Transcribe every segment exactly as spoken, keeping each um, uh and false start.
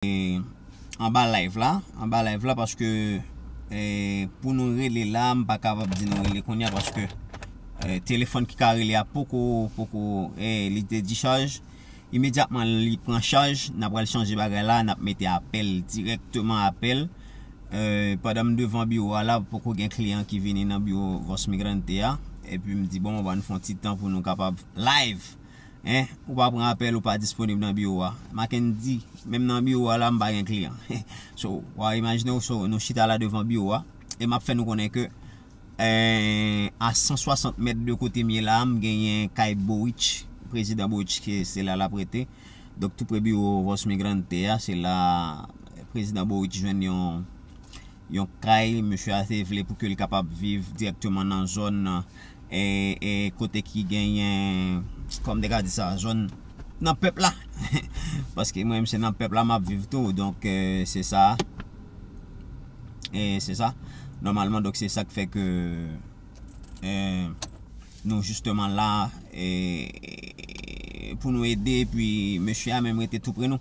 anba live la, anba live la, paske eh, pou nou rele la, m pa kapab di nou rele kounye a, paske eh, telefòn ki ka rele a poko, poko, eh, li te dichaj. Imedyatman li pran chaj, n ap pral chanje bagay la, n ap mete apèl, dirèkteman apèl. Eh, pandan m devan biwo a la, poko gen kliyan ki vini nan biwo Voz Migrante a. Epi m di, bon, ban nou fè yon ti tan pou nou kapab live. Hein? Ou pa pran apèl, ou pa disponib nan biwo a. Mackendy, menm nan biwo a la, m pa gen kliyan. So, w a imajine w, so, nou chita la devan biwo a. E m ap fè nou konnen ke eh, a san swasant mèt de kote m ye la, m genyen kay Boric, prezidan Boric ki se la l ap rete. Donk, tou pre biwo Voz Migrante a, se la prezidan Boric jwenn yon, yon kay. Mesye a te vle pou ke l kapab viv dirèkteman nan zòn, eh, eh, kote ki genyen, kòm te ka di sa, zòn nan pèp la. Paske mwen menm se nan pèp la m ap viv tou. Donk, eh, se sa. E se sa. Nòmalman, donk, se sa k fè ke eh, nou jisteman la eh, pou nou ede, epi mesye a menm rete tou pre nou.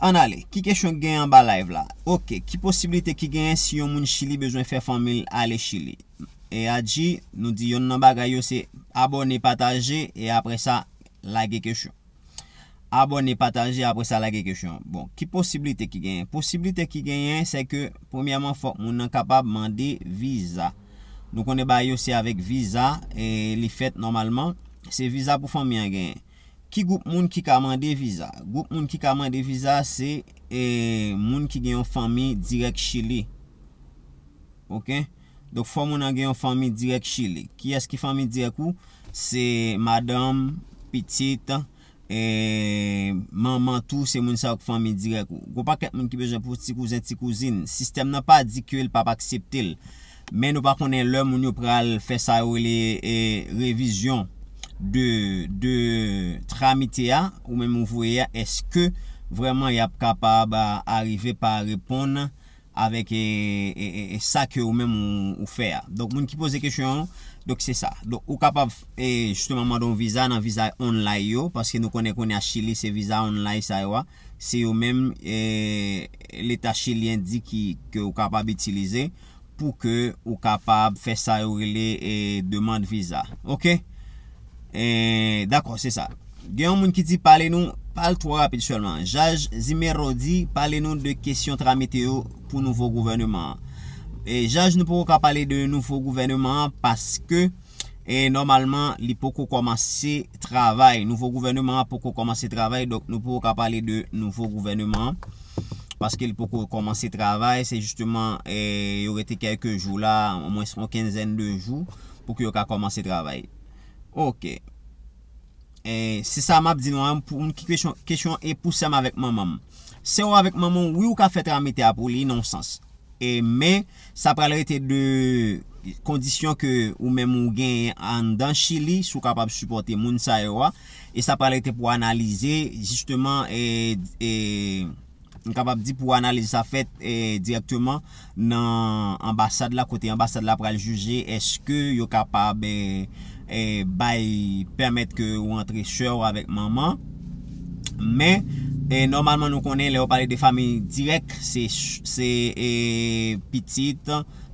Ann ale, ki kesyon k gen anba live la? Oke, ki posiblite ki genyen si yon moun Chili bezwen fè fanmi l ale Chili? E Adji, nou di yonn nan bagay yo se abòne, pataje, e apre sa, lage kesyon. Abòne, pataje, apre sa lage kesyon. Bon, ki posiblite ki genyen? Posiblite ki genyen, se ke, premyèman, fòk moun nan kapab mande viza. Nou konnen bagay yo se avèk viza, e li fèt nòmalman. Se viza pou fanmi an genyen. Ki gwoup moun ki ka mande viza? Gwoup moun ki ka mande viza, se e, moun ki gen yon fanmi dirèk Chili. Oke? Donk, fò moun nan gen yon fanmi dirèk Chili. Kiyès ki fanmi dirèk ou? Se madanm, pitit, e, manman tou, se moun sa yo k fanmi dirèk ou. Gon pakèt moun ki bezwen pou ti kouzen, ti kouzin. Sistèm nan pa di ke l p ap aksepte l. Men nou pa konnen lè moun yo pral fè sa yo rele e, revizyon de, de tramite a, ou menm ou voye a, èske vrèman y ap kapab a, arive pa reponn avèk e, e, e, e sa ke ou menm ou, ou fè a. Donk, moun ki poze kesyon an, donk se sa. Donk, ou kapab e, jisteman mande yon viza nan viza online yo, paske nou konnen kounye a Chili se viza online sa yo a. Se yo menm e, Leta chilyen di ki, ke ou kapab itilize pou ke ou kapab fè sa yo rele e, demann viza. Oke? E, dakò, se sa. Gen yon moun ki di pale nou, pale twò rapid sèlman. Jaj Zimero di pale nou de kesyon tramite yo pou nouvo gouvèneman an. E Jaj, nou poko ka pale de nouvo gouvèneman an paske e nòmalman li poko kòmanse travay. Nouvo gouvèneman an poko kòmanse travay, donk nou poko ka pale de nouvo gouvèneman an paske li poko kòmanse travay. Se jisteman e, yo rete kèlke jou la, omwen yon kenzèn de jou pou ke yo ka kòmanse travay. Oke. E, se sa m ap di nou an, pou moun ki kesyon, kesyon e pou sè m avèk manman m. Sè w avèk manman w, wi, ou ka fè tramite a pou li nan yon sans. E, men, sa pral rete de kondisyon ke ou menm ou genyen anndan Chili, si w kapab sipòte moun sa yo a. E sa pral rete pou analize, jisteman, e, e, m kapab di pou analiz sa fèt e, dirèkteman nan anbasad la, kote anbasad la pral jije èske yo kapab e, e, bay pèmèt ke ou antre sè w avèk manman. Men, e, nòmalman nou konnen lè yo pale de fanmi dirèk, se, se e, pitit,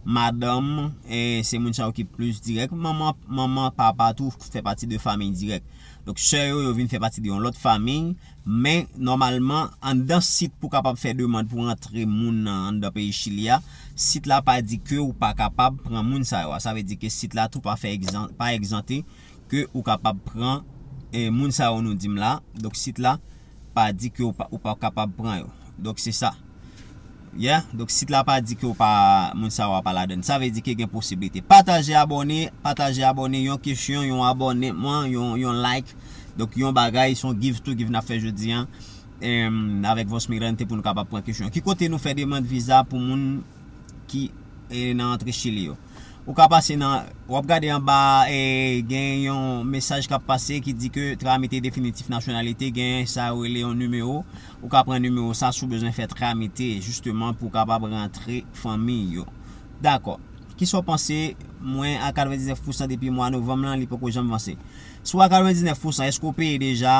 madanm, e, se moun sa yo ki plis dirèk. Manman, manman, papa tou fè pati de fanmi dirèk. Donk, sè yo, yo vin fè pati de yon lòt fanmi. Men, nòmalman, anndan sit pou kapab fè demann pou rantre moun nan anndan peyi Chili a, sit la pa di ke ou pa kapab pran moun sa yo a. Sa vle di ke sit la tou pa fè egzan-, pa egzante ke ou kapab pran e, moun sa yo nou di m la. Donk, sit la pa di ke ou pa, ou pa kapab pran yo. Donk, se sa. Yeah, donk sit la pa di ke w pa, moun sa yo a pa ladann. Sa vle di ke gen posiblite. Pataje, abòne, pataje, abòne, yon kesyon, yon abòneman, yon, yon like. Donk yon bagay, se yon give to give n ap fè jodi an. Em, avèk Voz Migrante pou nou kapab pran kesyon. Ki kote nou fè demann viza pou moun ki e, nan antre Chili yo? Ou ka pase nan, w ap gade anba e, gen yon mesaj k ap pase ki di ke tramite definitif nasyonalite, gen sa yo rele yon nimewo. Ou ka pran nimewo sa si w bezwen fè tramite, jisteman, pou w kapab rantre fanmi yo. Dakò. Kisa w panse? Mwen a katrevendiznèf pousan depi mwa novanm lan, li poko janm vanse. Si w a katrevendiznèf pousan, èske w peye deja?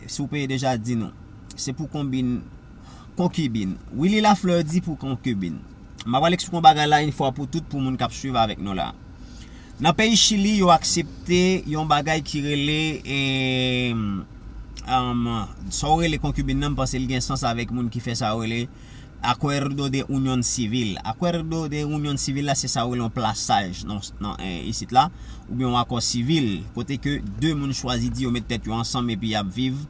Si w peye deja, di nou. Se pou konbyen, konkibin. Willy Lafleur di pou konkibin. M ap pral eksplike yon bagay la yon fwa pou tout pou moun k ap swiv avèk nou la. Nan peyi Chili, yo aksepte yon bagay ki rele, eh, um, sa w rele konkibin nan, m panse l gen sans avèk moun ki fè sa w rele Acuerdo de Unión Civil. Acuerdo de Unión Civil la, se sa w rele yon plasaj nan, nan, eh, isit la, oubyen yon akò sivil, kote ke de moun chwazi di yo met tèt yo ansanm epi y ap viv.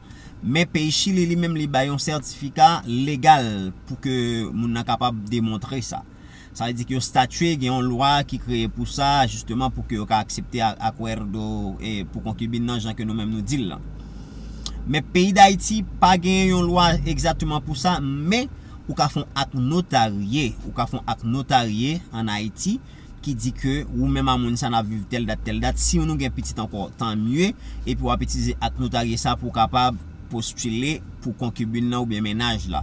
Men peyi Chili li menm li bay yon sètifika legal pou ke moun nan kapab demontre sa. Sa vle di ke yon statye gen yon lwa ki kreye pou sa, jisteman pou ke yo ka aksepte a- acuerdo, eh, pou konkibin nan jan ke nou menm nou di l lan. Men peyi Dayiti pa gen yon lwa egzakteman pou sa, men ou ka fè yon ak notarye, ou ka fè yon ak notarye ann Ayiti ki di ke ou menm a moun sa n ap viv tèl dat, tèl dat. Si nou gen pitit ankò, tan mye, epi w ap itilize ak notarye sa pou w kapab postile pou konkibin nan oubyen mennaj la.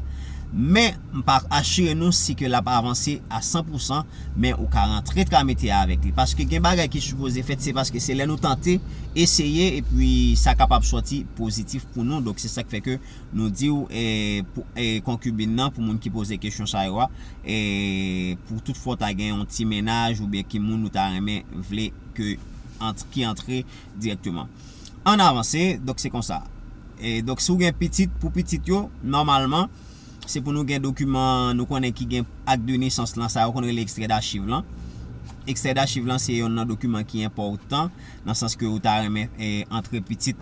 Men, m pa asire nou si ke l ap avanse a san pou san, men ou ka rantre tramite avèk li. Paske gen bagay ki sipoze fèt, se paske se lè nou tante, eseye, epi sa kapab sòti pozitif pou nou. Donk, se sa k fè ke nou di w, eh, pou, eh, konkibin nan, pou moun ki poze kesyon sa yo a, eh, pou tout fwa w ta gen yon ti mennaj oubyen ki moun ou ta renmen vle ke ant- ki antre dirèkteman. Ann avanse, donk se konsa. E donk si w gen pitit, pou pitit yo, nòmalman, se pou nou gen dokiman, nou konnen ki gen ak de nesans lan, sa yo konn rele ekstrè dachiv lan. Ekstrè dachiv lan se yonn nan dokiman ki enpòtan, nan sans ke ou ta renmen, eh, antre pitit.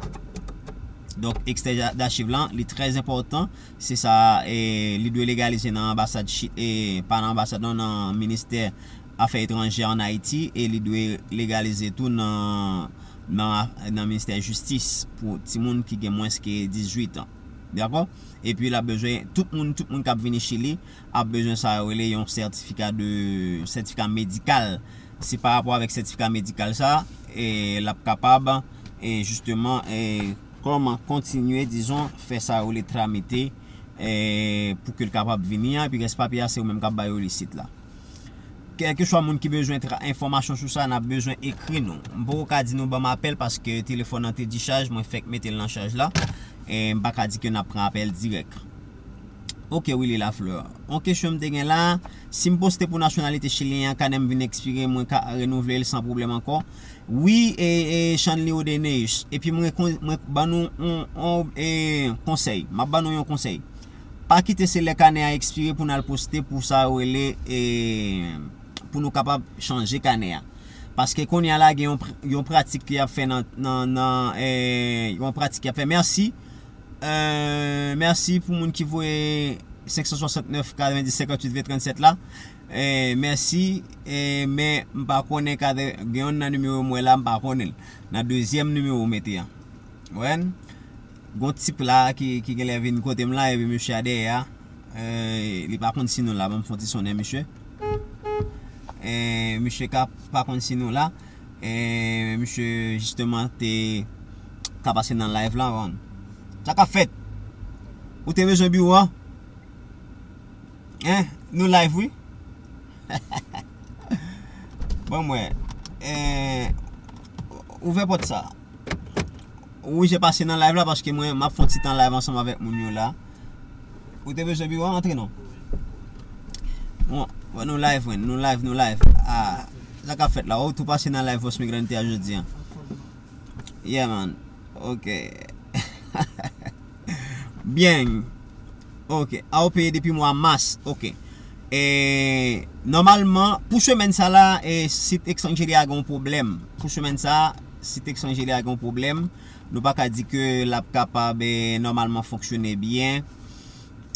Donk, ekstrè da- dachiv lan, li trè enpòtan. Se sa, eh, li dwe legalize nan anbasad, Chi- eh, pa nan anbasad, non, nan ministè afè etranjè ann Ayiti, e li dwe legalize tou nan, nan, nan ministè jistis pou timoun ki gen mwens ke dizuit an. Dakò? Epi l ap bezwen, tout moun, tout moun k ap vini Chili ap bezwen sa yo rele yon sètifika de, sètifika medikal. Se pa rapò avèk sètifika medikal sa, e l ap kapab, e jisteman, e kòman kontinye, dizon, fè sa yo rele tramite, e pou ke l kapab vini an, epi rès papye a, se ou menm k ap ba yo isit la. Kèlkeswa moun ki bezwen tra- enfòmasyon sou sa, n ap bezwen ekri nou. M poko ka di nou ban m apèl paske telefòn nan te dichaj, mwen fèk mete l nan chaj la. E m pa ka di ke n ap pran apèl dirèk. Ok, Willy Lafleur. Yon kesyon m te gen la, si m poste pou nasyonalite chilyen an, kanè m vin ekspire, mwen ka renouvle l san pwoblèm ankò? Wi, e, e Chanlio Deneus. Epi mwen, mwen ban nou yon, yon, e, konsèy. M ap ban nou yon konsèy. Pa kite se lè kanè a ekspire pou n al poste pou sa yo rele, e, pou nou kapab chanje kanè a. Paske kounye a la gen yon, pr- yon pratik ki ap fè nan, nan, nan, e, yon pratik ki ap fè. Mèsi. E, mèsi pou moun ki voye senk san swasannnèf katrevendis senkantuit ven trannsèt la. E, mèsi. E, men m pa konnen kate- gen yon nan nimewo m wè la, m pa konnen l. Nan dezyèm nimewo w mete an. Wè? Gon tip la ki, ki genlè vin kote m la, epi misye a dèyè a. E, li pa konn si nou la, ban m fè yon ti sonnen misye. E, misye ka pa konn si nou la. E, misye jisteman te ka pase nan live la, bon. Sa k ap fèt? Ou te bezwen biwo a? Hein? Nou live, wi. Bon, mwen. E, ouvè pòt sa. Wi, je pase nan live la paske mwen, m ap fè yon ti tan live ansanm avèk moun yo la. Ou te bezwen biwo a? Antre non. Bon, bon, nou live, mwen. Nou live, nou live. Ah, sa k ap fèt la? Ou tou pase nan live Voice Migrante a jodi an? Yeah, man. Ok. Byen. Ok. A ou peye depi mwa mas. Ok. E, nòmalman, pou semèn sa la, e, sit Ekstranjeri a gen yon pwoblèm. Pou semèn sa, sit Ekstranjeri a gen yon pwoblèm. Nou pa ka di ke l ap kapab, e, nòmalman fonksyone byen.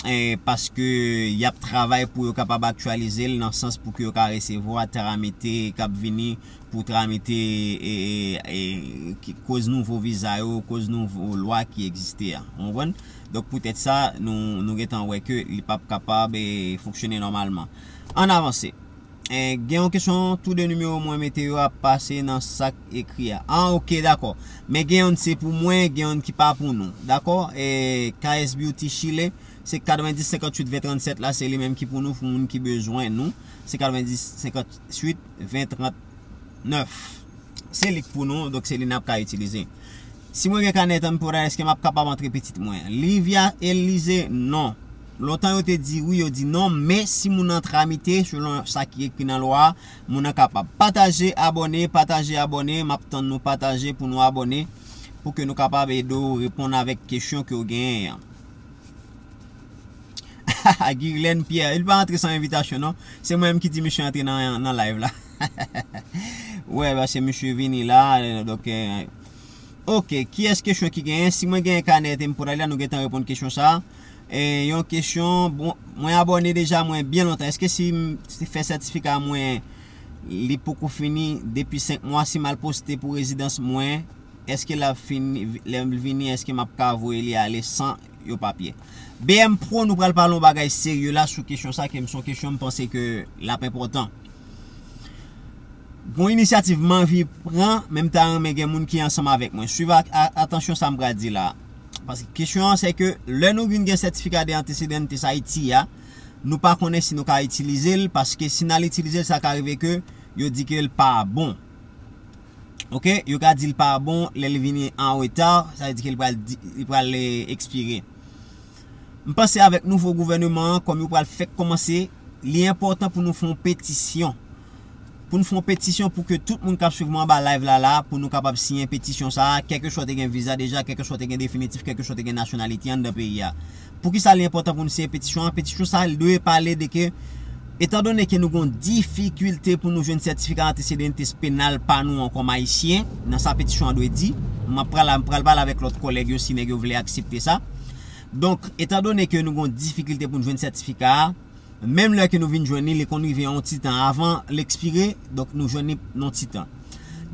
E, paske y ap travay pou yo kapab aktyalize l nan sans pou ke yo ka resevwa tramite k ap vini pou tramite, e, e, e, ki- koz nouvo viza yo, koz nouvo lwa ki egziste a. Ou konprann? Donk, poutèt sa, nou, nou gentan wè ke li p ap kapab, e, fonksyone nòmalman. Ann avanse. E, gen yon kesyon, tou de nimewo mwen mete yo ap pase nan sa k ekri a. Ah, ok, dakò. Men gen youn se pou mwen, gen youn ki pa pou nou. Dakò? E, K S Beauty Chile, se katrevendis senkantuit ven trannsèt la, se li menm ki pou nou, pou moun ki bezwen nou. Se katrevendis senkantuit ven trant nèf. Se li k pou nou, donk se li n ap ka itilize. Si mwen gen kanè tanpora, èske m ap kapab antre pitit mwen? Livia Elize, non. Lontan yo te di wi, yo di non, men si moun nan tramite selon sa ki ekri nan lwa a, moun nan kapab pataje, abòne, pataje, abòne. M ap tann nou pataje pou nou abòne, pou ke nou kapab ede w reponn avèk kesyon ke w genyen an. Guirlaine Pierre, li pa antre san envitasyon non. Se mwen menm ki di misye antre nan, nan live la. Wè, paske misye vini la, donk, eh, ok, kiyès kesyon ki genyen? Si mwen genyen kanè temporal la, nou gentan reponn kesyon sa. Eh, yon kesyon, bon, mwen abòne deja, mwen byen lontan. Èske si m fè sètifika mwen, li poko fini depi senk mwa, si m al poste pou rezidans mwen, èske l ap fini, lè l vini, èske m ap ka voye li ale san yon papye? B M Pro, nou pral pale yon bagay serye la sou kesyon sa, ke m se yon kesyon m panse ke l ap enpòtan. Gon inisyativ m anvi pran, men m ta renmen gen moun ki ansanm avèk mwen. Swiv ak a- atansyon sa m pral di la. Paske kesyon an se ke lè nou vin gen sètifika de antesedentes Ayiti a, nou pa konnen si nou ka itilize l, paske si n al itilize l, sa ka rive ke yo di ke l pa bon. Ok, yo ka di l pa bon, lè li vini an reta, sa vle di ke li pral di- li pral, eh, ekspire. M panse avèk nouvo gouvèneman an, kòm yo pral fèk kòmanse, li enpòtan pou nou fè yon petisyon. Pou nou fè yon petisyon pou ke tout moun k ap swiv mwen anba live la la, pou nou kapab siyen petisyon sa a, kèlkeswa w te gen viza deja, kèlkeswa w te gen definitif, kèlkeswa w te gen nasyonalite anndan peyi a. Poukisa li enpòtan pou nou siyen petisyon an? Petisyon sa a, li dwe pale de ke, etandone ke nou gon difikilte pou nou jwenn sètifika antesedentes penal pa nou an kòm Ayisyen, nan sa petisyon an dwe di, m ap pral, m pral pale avèk lòt kòlèg yo si nèg yo vle aksepte sa. Donk, etandone ke nou gon difikilte pou nou jwenn sètifika a, menm lè ke nou vin jwenn li, li konn rive yon ti tan avan l ekspire, donk nou jwenn li yon ti tan.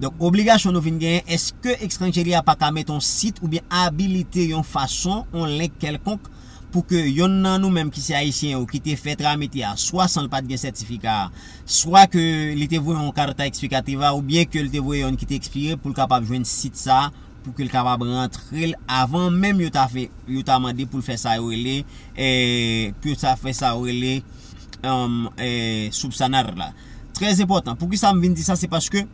Donk, obligasyon nou vin genyen, èske Extranjeria pa ka mete yon sit oubyen abilite yon fason, yon link kèlkonk, pou ke yonn nan nou menm ki se Ayisyen yo, ki te fè tramite a, swa san l pa t gen sètifika a, swa ke li te voye yon karta eksplikativa, oubyen ke l te voye yonn ki te ekspire, pou l kapab jwenn sit sa a, pou ke l kapab rantre l avan menm yo ta fè, yo ta mande pou l fè sa yo rele, eh, pou yo ta fè sa yo rele, um, eh, subsanar la. Trè enpòtan. Poukisa m vin di sa? Se paske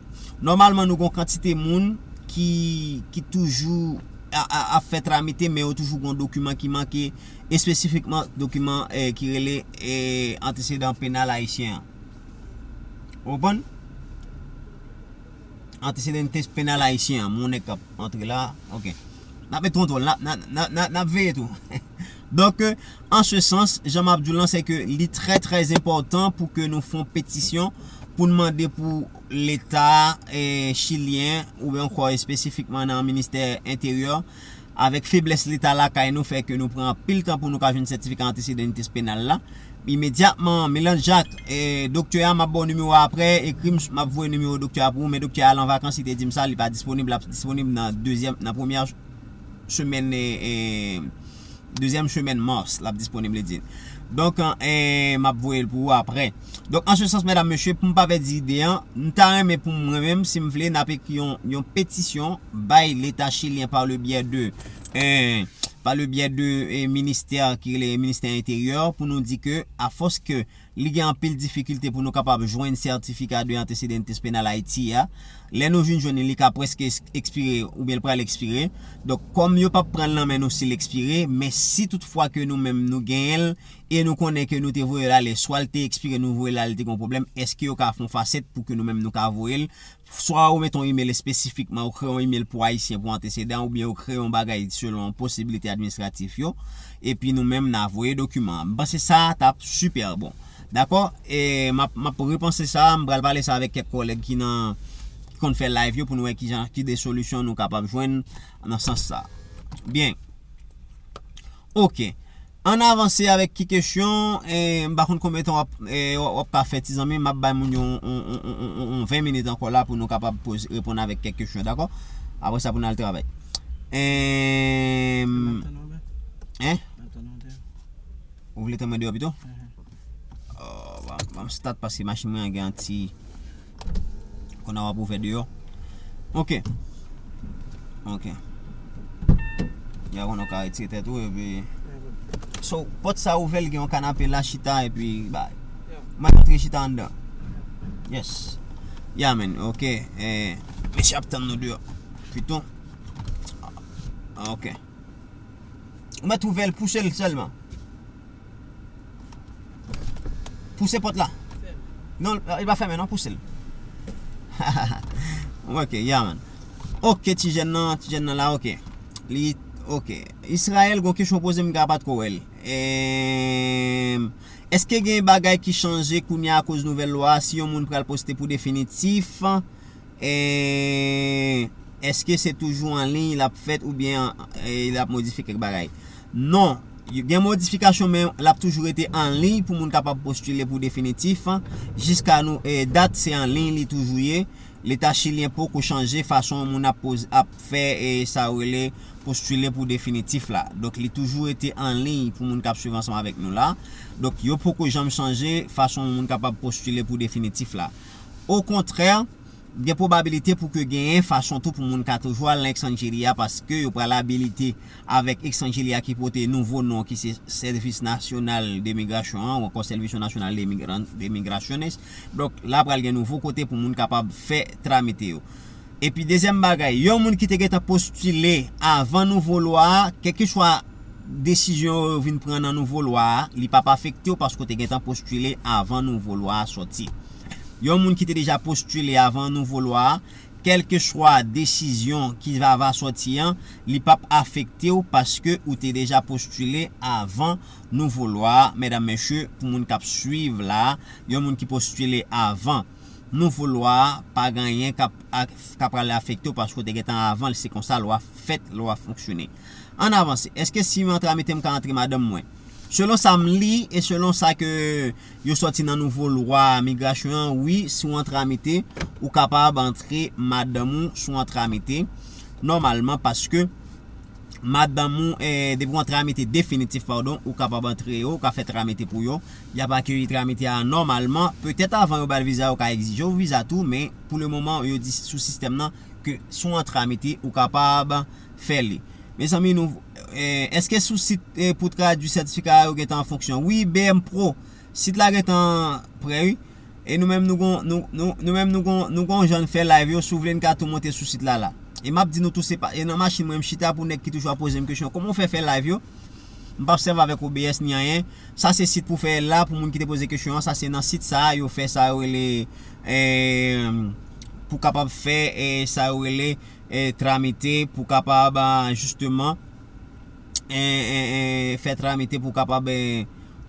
nòmalman nou gon kantite moun ki, ki toujou a, a, ap fè tramite, men yo toujou gon dokiman ki manke, espesifikman dokiman, eh, ki rele, eh, antesedan penal ayisyen an. Ou konprann? Antesedentes penal ayisyen an, moun nèg k ap antre la, ok. N ap met kontwòl, n ap, n ap, n ap, n ap, n ap veye tou. Donk, euh, an se sans, jan m ap di w lan, se ke li trè, trè enpòtan pou ke nou fè yon petisyon pou n mande pou Leta, eh, chilyen, oubyen ankò espesifikman nan ministè enteryè, avèk feblès Leta lakay nou, fè ke nou pran anpil tan pou nou ka jwenn sètifika antesedentes penal la. Imedyatman, Milan Jacques, eh, doktè a, m ap ba w nimewo a aprè, ekri m, m ap voye nimewo doktè a pou ou, men doktè a al an vakans, li te di m sa, li pa disponib, l ap disponib nan dezyèm, nan premyè semèn, eh, eh, dezyèm semèn mas, l ap disponib, li di. Donk, eh, m ap voye l pou ou aprè. Donk, an se sans, medam, mesye, pou m pa pèdi ide an, m ta renmen pou mwen menm, si m vle, n ap ekri yon, yon petisyon bay Leta chilyen pa le byè de, eh, pa le byè de, eh, ministè ki rele ministè enteryè, pou nou di ke, afòs ke li gen anpil difikilte pou nou kapab jwenn sètifika de antesedentes penal Ayiti a, lè nou vin jwenn li, li ka prèske es-, ekspire oubyen l pral ekspire. Donk, kòm yo p ap pran l nan men nou si l ekspire, men si toutfwa ke nou menm nou genyen l, e nou konnen ke nou te voye l ale, swa l te ekspire, nou voye l ale, te gen yon pwoblèm, èske yo ka fè yon fasèt pou ke nou menm nou ka voye l, swa ou mete yon imèl espesifikman, ou kreye yon imèl pou Ayisyen, pou antesedan, oubyen ou kreye yon bagay selon posibilite administratif yo, epi nou menm n a voye dokiman an. M panse sa t ap sipè bon. Dakò? E m ap, m ap repanse sa, m pral pale sa avèk kèk kòlèg ki nan, ki konn fè live yo pou nou wè kijan, ki de solisyon nou kapab jwenn nan sans sa. Byen. Ok. Ann avanse avèk ki kesyon, eh, m pa konn konbyen tan w ap, eh, w ap ka fè, ti zanmi, m ap bay moun yo yon, yon, yon, yon, yon, yon ven minit ankò la pou nou kapab poze, reponn avèk kèk kesyon, dakò? Apre sa, pou n al travay. Eh, N ap tann ou, men. Hein? N ap tann ou, tè. Ou vle tann mwen deyò pito? Mhm. Oh, ban, ban m start paske machin mwen an gen yon ti Kounye a w ap ouvè deyò. Ok. Ok. Ya konnen w ka retire tèt ou epi. So, pòt sa ouvè, l gen yon kanape la chita epi bay. Mwen antre chita anndan. Yes. Ya, man. Ok. Eh, mesye ap tann nou deyò. Piton. Ok. Ou mèt ouvè l, pouse l sèlman. Pouse pòt la. Non, li pa fèmen non, pouse l. Ok, yeah man. Ok, ti jèn nan, ti jèn nan la, ok. Li, ok. Israel, gon kesyon poze m ka pa t ko wè l. Ehm, èske gen bagay ki chanje kounye a akoz nouvèl lwa a? Si yon moun pral poste pou definitif, eh, èske se toujou an liy l ap fèt oubyen, eh, l ap modifye kèk bagay? Non, gen modifikasyon, men l ap toujou rete an liy pou moun kapab postile pou definitif. Jiska nou, eh, dat, se an liy li toujou ye. Leta chilyen poko chanje fason moun ap poz-, ap fè, eh, sa yo rele postile pou definitif la. Donk, li toujou rete an liy pou moun k ap swiv ansanm avèk nou la. Donk, yo poko janm chanje fason moun kapab postile pou definitif la. Okontrè, gen pwobabilite pou ke genyen fason tou pou moun ka toujou al nan Extranjeria, paske yo pral abilite avèk Extranjeria ki pote nouvo non ki se Sèvis Nasyonal de Migrasyon an, ou ankò Sèvis Nasyonal de Migran-, de Migraciones. Donk, la pral gen nouvo kote pou moun kapab fè tramite yo. Epi dezyèm bagay, yon moun ki te gentan postile avan nouvo lwa a, kèlkeswa desizyon yo vin pran nan nouvo lwa a, li p ap afekte w paske w te gentan postile avan nouvo lwa a sòti. Yon moun ki te deja postile avan nouvo lwa a, kèlkeswa desizyon ki va, va sòti an, li p ap afekte w paske ou te deja postile avan nouvo lwa a, medam, mesye, pou moun k ap swiv la, yon moun ki postile avan nouvo lwa a, pa gen anyen k ap, k ap pral afekte w paske w te gentan avan l, se konsa lwa fèt, lwa fonksyone. Ann avanse. Èske si m antre a mete m ka antre madanm mwen? Selon sa m li e selon sa ke yo sòti nan nouvo lwa migrasyon an, wi, si w antre a mete, ou kapab antre madanm ou si w antre a mete. Nòmalman, paske madanm ou, eh, depi w antre a mete definitif, padon, ou kapab antre yo, ou ka fè tramite pou yo. Y ap akeyi tramite a nòmalman. Petèt avan yo ba l viza, yo ka egzije w viza tou, men pou le moman, yo di sou sistèm nan ke si w antre a mete, ou kapab fè li. Mezanmi, nou, eh, èske sou sit, eh, pou tradui sètifika a yo gentan an fonksyon? Wi, B M Pro, sit la gentan prè, wi. E nou menm nou gon, nou, nou, nou menm nou gon, nou gon jan n fè live yo, si w vle n ka tou monte sou sit la la. E m ap di nou tou, se pa, e nan machin mwen m chita pou nèg ki toujou ap poze m kesyon, kòman w fè fè live yo? M p ap sèvi avèk O B S ni anyen. Sa se sit pou fè la, pou moun ki te poze kesyon an, sa se nan sit sa, yo fè sa yo rele, eh, pou kapab fè, eh, sa yo rele, eh, tramite, pou kapab, ah, jisteman, eh, eh, eh, fè tramite pou kapab, eh,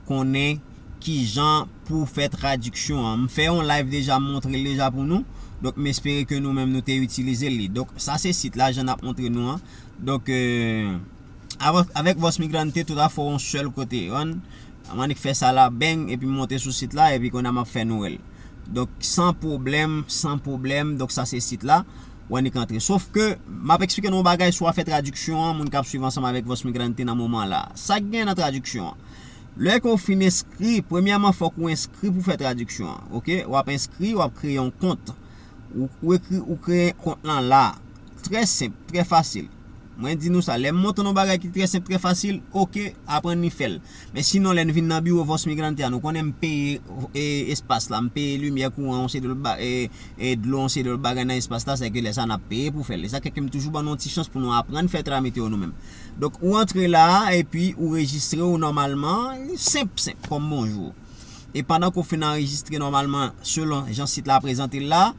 konnen kijan pou fè tradiksyon an. M fè yon live deja, m montre l deja pou nou. Donk, m espere ke nou menm nou te itilize li. Donk, sa se sit la, jan n ap montre nou an. Donk, eh, avè-, avèk Voz Migrante, tout afè yon sèl kote. An, m annik fè sa la, bang, epi m monte sou sit la, epi kounye a m ap fè nou wè l. Donk, san pwoblèm, san pwoblèm, donk sa se sit la. Ou annik antre. Sof ke, m ap eksplike nou yon bagay, si w ap fè tradiksyon an, moun k ap swiv ansanm avèk Voz Migrante nan moman la. Sa k gen nan tradiksyon an? Lè ke w fin enskri, premyèman, fòk ou enskri pou fè tradiksyon an, ok? W ap enskri, w ap kreye yon kont. Ou, ou ekri, ou kreye kont lan la. Trè senp, trè fasil. Mwen di nou sa, lè m montre nou bagay ki trè senp, trè fasil, ok, aprann li fè l. Men sinon, lè n vin nan biwo Voz Migrante a, nou konnen m peye, e, espas la, m peye limyè, kouran, yon seri de lòt ba-, e, e, dlo, yon seri de lòt bagay nan espas la, sèke lè sa n ap peye pou fè l. E sa k fè ke m toujou ban nou yon ti chans pou nou aprann fè tramite yo nou menm. Donk, ou antre la, epi ou rejistre w nòmalman, senp, senp, kòm bonjou. E pandan ke w fin anrejistre nòmalman, selon jan sit la prezante l la,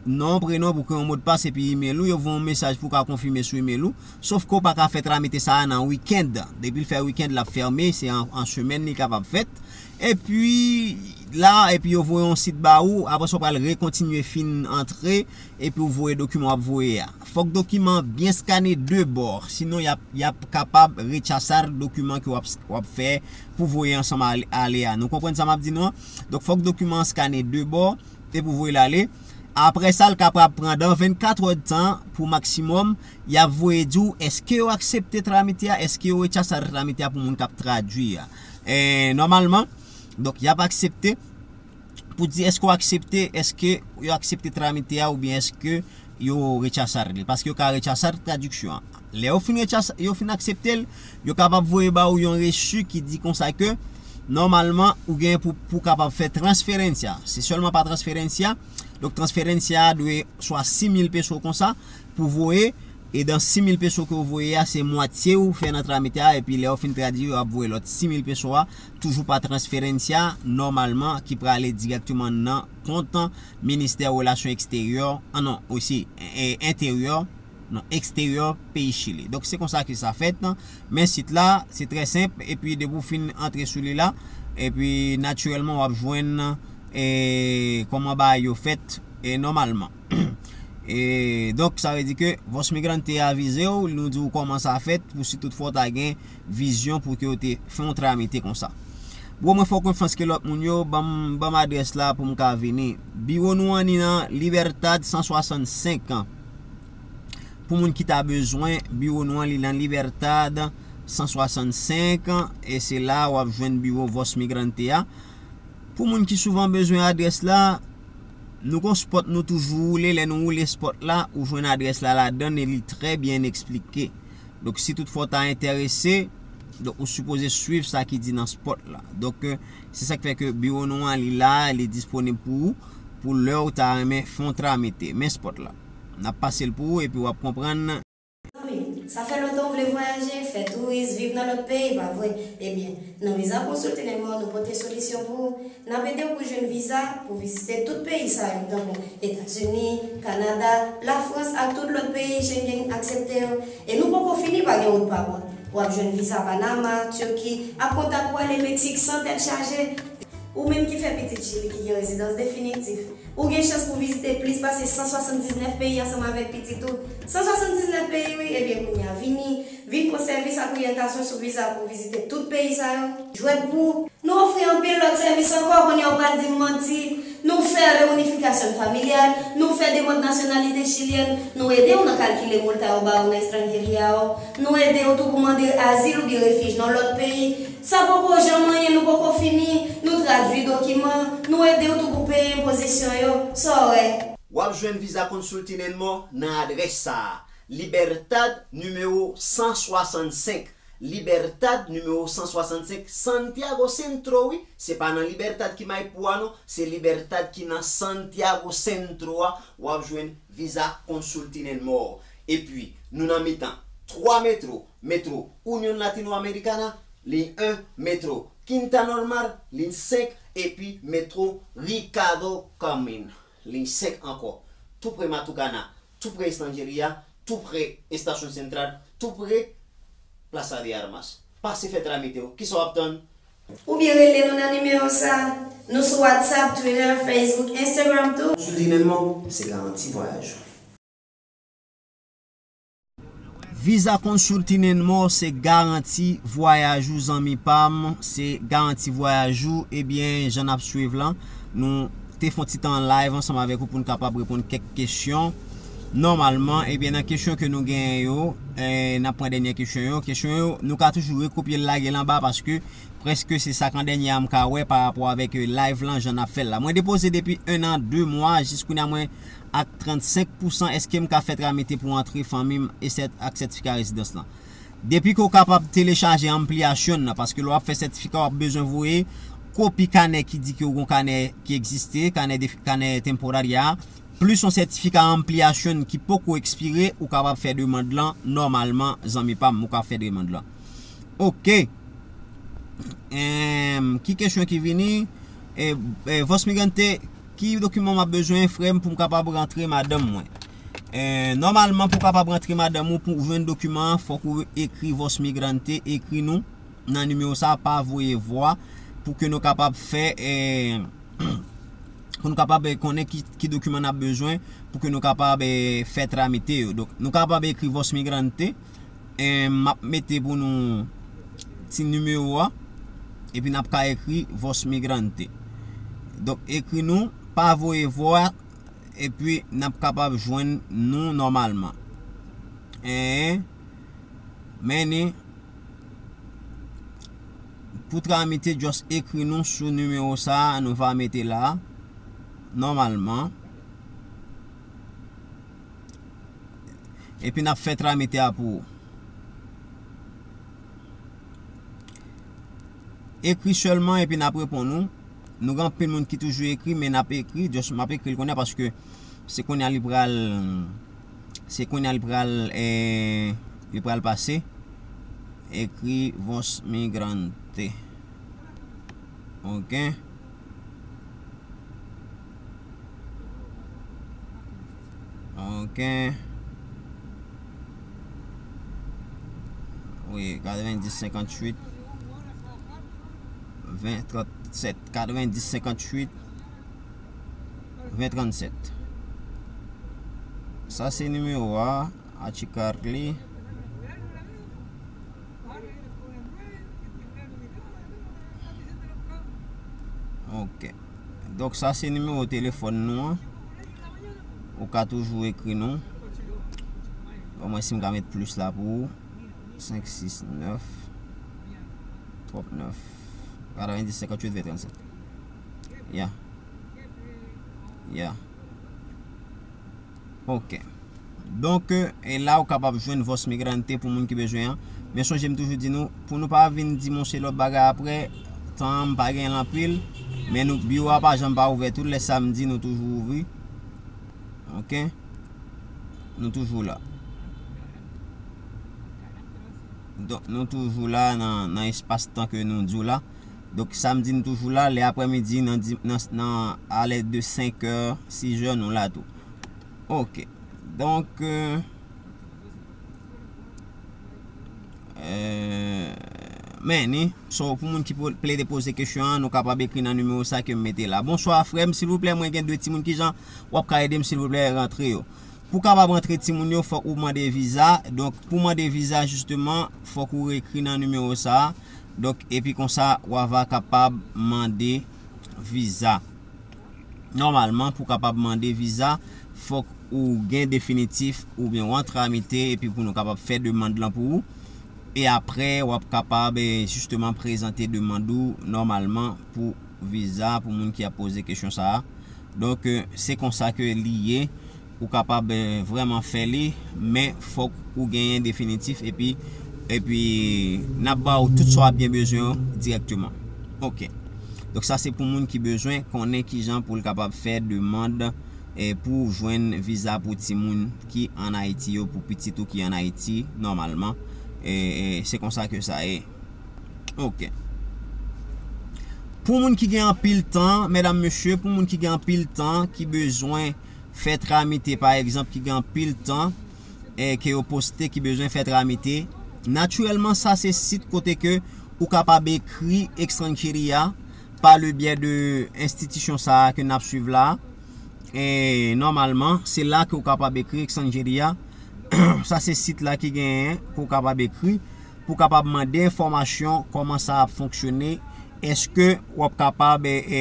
non, prenon, pou kreye yon modpas epi imèl ou, yo voye yon mesaj pou w ka konfime sou imèl ou. Sof ke w pa ka fè tramite sa a nan wikenn. Depi l fè wikenn, l ap fèmen, se an, an semèn li kapab fèt. Epi la, epi yo voye yon sit ba ou, apre sa w pral rekontinye fin antre, epi w voye dokiman w ap voye a. Fòk dokiman an byen skane de bò, sinon y ap, y ap kapab rechasar dokiman ke w ap, w ap fè pou voye ansanm ale, ale a. Nou konprann sa m ap di nou an? Donk, fòk dokiman an skane de bò, epi w voye l ale. Apre sa, l kapab pran dan vennkat èdtan pou maksimòm. Y ap voye di w, èske yo aksepte tramite a, èske yo rechasar tramite a pou moun k ap tradui a. E, nòmalman, donk, y ap aksepte pou di èske w aksepte, èske yo aksepte tramite a oubyen èske yo rechasar li. Paske yo ka rechasar tradiksyon an. Lè yo fin rechas-, yo fin aksepte l, yo kapab voye ba ou yon resi ki di konsa ke nòmalman ou gen pou, pou kapab fè transferencia. Se sèlman pa transferencia. Donk transferencia a dwe swa sis mil peso konsa pou voye E dan sis mil peso ke w voye a, se mwatye ou fè nan tramite a, epi lè w fin tradui, yo ap voye lòt sis mil peso a, toujou pa transferencia, nòmalman, ki prale dirèkteman nan kont Ministè Relasyon Eksteryè, ah non, osi, e, Enteryè, non, Eksteryè peyi Chili. Donk, se konsa ke sa fèt. Men sit la, se trè senp, epi depi w fin antre sou li la, epi natirèlman, w ap jwenn, e, kòman bagay yo fèt, e, nòmalman. E, donk, sa vle di ke Voz Migrante avize w, nou di w kòman sa fèt, pou si toutfwa w ta gen vizyon pou ke w te fè yon tramite konsa. Bro, mwen fè w konfyans ke lòt moun yo, ban m, ban m adrès la pou m ka vini. Biwo nou an ni nan Libertad san swasannsenk. Pou moun ki ta bezwen, biwo nou an li nan Libertad san swasannsenk, e se la w ap jwenn biwo Voz Migrante a. Pou moun ki souvan bezwen adrès la, nou gon spot nou toujou woule, lè nou woule spot la, ou jwenn adrès la ladan e li trè byen eksplike. Donk, si toutfwa w ta enterese, donk, ou sipoze swiv sa ki di nan spot la. Donk, e, se sa k fè ke biwo nou an, li la, li disponib pou ou, pou lè w ta renmen fè yon tramite. Men spot la. N ap pase l pou ou, epi w ap konprann. Zanmi, sa fè lontan w vle vwayaje, fè touris, viv nan lòt peyi, pa vre? Ebyen, nan Visa Consulting and More, nou pote solisyon pou ou. N ap ede w pou jwenn viza pou vizite tout peyi sa yo, tankou Etazini, Kanada, Lafrans ak tout lòt peyi Schengen aksepte yo. E nou poko fini, pa gen wout pa bò. W ap jwenn viza Panama, Tiki, ak kontak pou ale Meksik san tèt chaje. Ou menm ki fè pitit Chili ki gen rezidans definitif, ou gen chans pou vizite plis pase san swasanndiznèf peyi ansanm avèk pitit ou. San swasanndiznèf peyi, wi, ebyen kounye a, vini, vin pran sèvis ak oryantasyon sou viza pou vizite tout peyi sa yo. Jwèt pou ou. Nou ofri anpil lòt sèvis ankò, kounye a w pral di m manti. Nou fè reinifikasyon familyal, nou fè demann nasyonalite chilyèn, nou ede w nan kalkile multa yo ba w nan estranjeria w, nou ede w tou pou mande azil oubyen refij nan lòt peyi. Sa poko janm anyen, nou poko fini, nou tradui dokiman, nou ede w tou pou peye enpozisyon yo. Sa w wè? W ap jwenn Visa Consulting and More nan adrès sa a, Libertad nimewo san swasannsenk. Libertad nimewo san swasannsenk, Santiago Centro, wi. Se pa nan Libertad ki Maipú a, non. Se Libertad ki nan Santiago Centro a. W ap jwenn Visa Consulting and More. Epi, nou nan mitan twa metro, Metro Union Latinoamericana, liy en, Metro Quinta Normal, liy senk, epi Metro Ricardo Camin, liy senk ankò. Tou pre Matucana, tou pre Estanjeria, tou pre Estasyon Sentral, tou pre Plaza de Armas. Pase fè tramite w. Kisa w ap tann? Oubyen rele nou nan nimewo sa. Nou sou WhatsApp, Twitter, Facebook, Instagram tou. Sou Dinelman, se garanti vwayaj ou. Visa Consulting and More se garanti vwayaj ou, zanmi pa m, se garanti vwayaj ou. Ebyen, jan n ap swiv lan, nou te fè yon ti tan an live ansanm avèk ou pou n kapab reponn kèk kesyon. Nòmalman, ebyen, nan kesyon ke nou genyen yo, eh, n ap pran dènye kesyon yo. Kesyon yo, nou ka toujou rekopye l lage l anba paske prèske se sa k an dènye a m ka wè pa rapò avèk, eh, live lan jan n ap fè l la. Mwen depoze depi en an, de mwa, jis kounye a mwen ak trannsenk pousan, èske m ka fè tramite pou antre fanmi m e sèt-, ak sètifika rezidans lan? Depi ke w kapab telechaje anpliyasyon nan, paske lè w ap fè sètifika, w ap bezwen voye kopi kanè ki di ke w gon kanè ki egziste, kanè de, kanè temporaria, plis yon sètifika anpliyasyon ki poko ekspire, ou kapab fè demann lan nòmalman, zanmi pa m, ou ka fè demann lan. Oke. Em, ki kesyon ki vini? E, e, Voz Migrante, ki dokiman m ap bezwen, frè m, pou m kapab rantre madanm mwen? E, nòmalman, pou w kapab rantre madanm ou, pou w jwenn dokiman an, fòk ou ekri Voz Migrante, ekri nou nan nimewo sa, pa voye vwa, pou ke nou kapab fè, e, pou nou kapab, e, konnen ki, ki dokiman n ap bezwen, pou ke nou kapab, e, fè tramite yo. Donk, nou kapab ekri Voz Migrante, e, m ap mete pou nou ti nimewo a, epi n ap ka ekri Voz Migrante. Donk, ekri nou, pa voye vwa, epi n ap kapab jwenn nou nòmalman. E, men ni, pou tramite, just ekri nou sou nimewo sa a, nou va mete la, nòmalman. Epi n ap fè tramite a pou ou. Ekri sèlman epi n ap reponn ou. Nou gen anpil moun ki toujou ekri, men n ap ekri, just m ap ekri l kounye a paske se kounye a li pral, Se kounye a li pral, eh, li pral pase. Ekri Voz Migrante. Ok. Ok. Wi, katrevendis senkantuit ven trannsèt. Katrevendis senkantuit ven trannsèt. Sa se nimewo a, Achikarli. Ok. Donk, sa se nimewo telefòn nou an. Ou ka toujou ekri nou. Bon, mwen si m ka met plis la pou ou. Senk sis nèf twòp nèf katrevendis senkantuit ven trannsèt. Ya. Ya. Ok. Donk, e la ou kapab jwenn Voz Migrante pou moun ki bezwen an. Men sonje m toujou di nou, pou nou pa vin di m yon se lòt bagay apre, tan an m pa gen l anpil, men nou, biwo a pa janm pa ouvè, tout lè samdi nou toujou ouvri. Ok? Nou toujou la. Donk, nou toujou la nan, nan espas tan ke nou di w la. Donk, samdi nou toujou la, lè aprèmidi, nan, di- nan, nan alè de senk è, sis è, nou la tou. Ok. Donk, euh, euh, men, ni, so, pou moun ki po- plede poze kesyon an, nou kapab ekri nan nimewo sa ke m mete la. Bonswa, frè m, silvouplè, mwen gen de timoun, kijan w ap ka ede m, silvouplè, rantre yo? Pou w kapab rantre timoun yo, fòk ou mande viza. Donk, pou mande viza, jisteman, fòk ou ekri nan nimewo sa a. Donk, epi konsa, w a va kapab mande viza. Nòmalman, pou w kapab mande viza, fòk ou gen definitif oubyen w an tramite, epi pou nou kapab fè demann lan pou ou. E apre, w ap kapab, eh, jisteman prezante demann ou nòmalman pou viza, pou moun ki ap poze kesyon sa a. Donk, eh, se konsa ke li ye. Ou kapab, eh, vrèman fè li, men fòk ou genyen definitif, epi, epi n ap ba ou tout sa w ap byen bezwen yo dirèkteman. Ok. Donk, sa se pou moun ki bezwen konnen kijan pou l kapab fè demann, eh, pou jwenn viza pou timoun ki ann Ayiti yo, pou pitit ou ki ann Ayiti, nòmalman. E, e se konsa ke sa ye. Ok. Pou moun ki gen anpil tan, medam, mesye, pou moun ki gen anpil tan, ki bezwen fè tramite, pa egzanp, ki gen anpil tan, e ke yo poste, ki bezwen fè tramite, natirèlman, sa se sit kote ke ou kapab ekri Extranjeria pa le byè de enstitisyon sa a ke n ap swiv la. E nòmalman, se la ke ou kapab ekri Extranjeria. Sa se sit la ki genyen pou w kapab ekri, pou w kapab mande enfòmasyon kòman sa ap fonksyone, èske w ap kapab, e, e,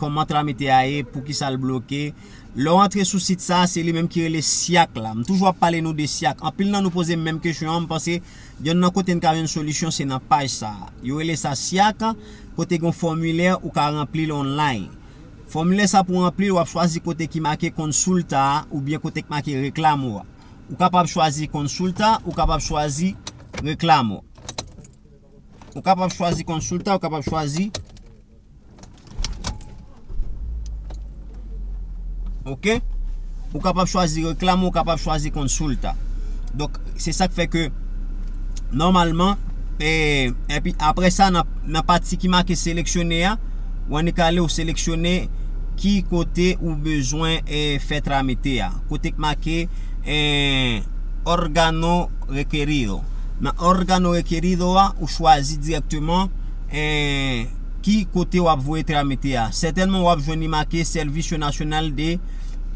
kòman tramite a ye, poukisa l bloke. Lè w antre sou sit sa, se li menm ki rele syak la. M toujou ap pale nou de syak. Anpil nan nou poze m menm kesyon an, m panse yonn nan kote n ka jwenn solisyon, se nan paj sa a. Yo rele sa syak, kote gen yon fòmilè ou ka ranpli l online. Fòmilè sa pou w ranpli l, w ap chwazi kote ki make konsulta a oubyen kote ki make reklamo a. Ou kapab chwazi konsulta, ou kapab chwazi reklamo. Ou kapab chwazi konsulta, ou kapab chwazi Ok? Ou kapab chwazi reklamo, ou kapab chwazi konsulta. Donk, se sa k fè ke, nòmalman, e, epi apre sa, nan, nan pati ki make seleksyone a, ou annik ale ou seleksyone ki kote ou bezwen, e, fè tramite a. Kote k make, e, órgano requerido. Nan órgano requerido a, ou chwazi dirèkteman, e, ki kote w ap voye tramite a. Sètènman, w ap jwenn li make Servicio Nacional de,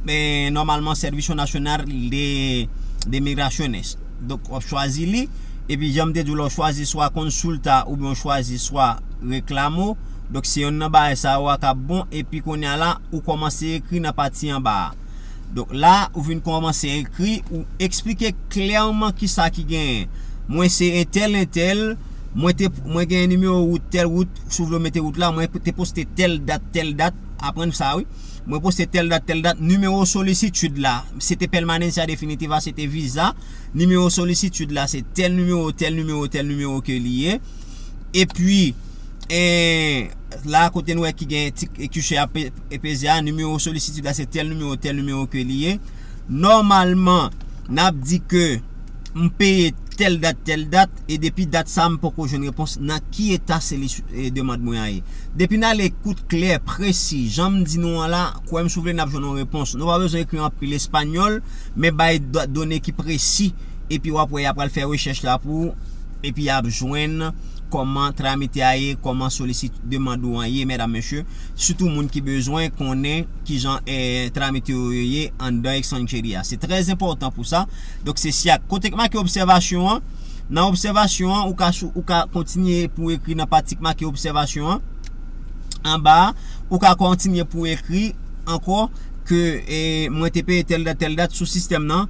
e, nòmalman, Servicio Nacional de, de Migraciones. Donk, w ap chwazi li, epi jan m te di w la, w chwazi swa konsulta oubyen w chwazi swa reklamo. Donk, se yonn nan bagay sa yo a k ap bon, epi kounye a la, ou kòmanse ekri nan pati anba a. Donk, la, ou vin kòmanse ekri, ou eksplike klèman kisa ki genyen. Mwen se entèl, entèl, mwen te, mwen gen nimewo wout, tèl wout, si w vle w mete wout la, mwen te poste tèl dat, tèl dat, aprann sa, wi. Mwen poste tèl dat, tèl dat, nimewo solisitid la, se te permanencia definitiva, se te viza, nimewo solisitid la, se tèl nimewo, tèl nimewo, tèl nimewo ke li ye. Epi, e, la kote nou wè ki gen ti, e, kiche a pe-, e, peze a, nimewo solisitid la, se tèl nimewo, tèl nimewo ke li ye. Nòmalman, n ap di ke m peye tèl dat, tèl dat, e depi dat sa a m poko jwenn repons, nan ki eta se li, e, demann mwen an ye. Depi n ale kout klè, presi, jan m di nou an la, kwè m si w vle n ap jwenn yon repons. Nou pa bezwen ekri anpil espanyòl, men bay do- done ki presi, epi w ap wè y ap pral fè rechèch la pou ou, epi y ap jwenn kòman tramite a ye, kòman solisit demann ou an ye, medam, mesye. Sitou moun ki bezwen konnen kijan, eh, tramite yo ye anndan estranjeri a. Se trè enpòtan pou sa. Donk, se syak. Kote k make obsèvasyon an, nan obsèvasyon an, ou ka, sou- ou ka kontinye pou ekri nan pati k make obsèvasyon an. Anba a, ou ka kontinye pou ekri ankò ke, eh, mwen te peye tèl dat, tèl dat sou sistèm nan.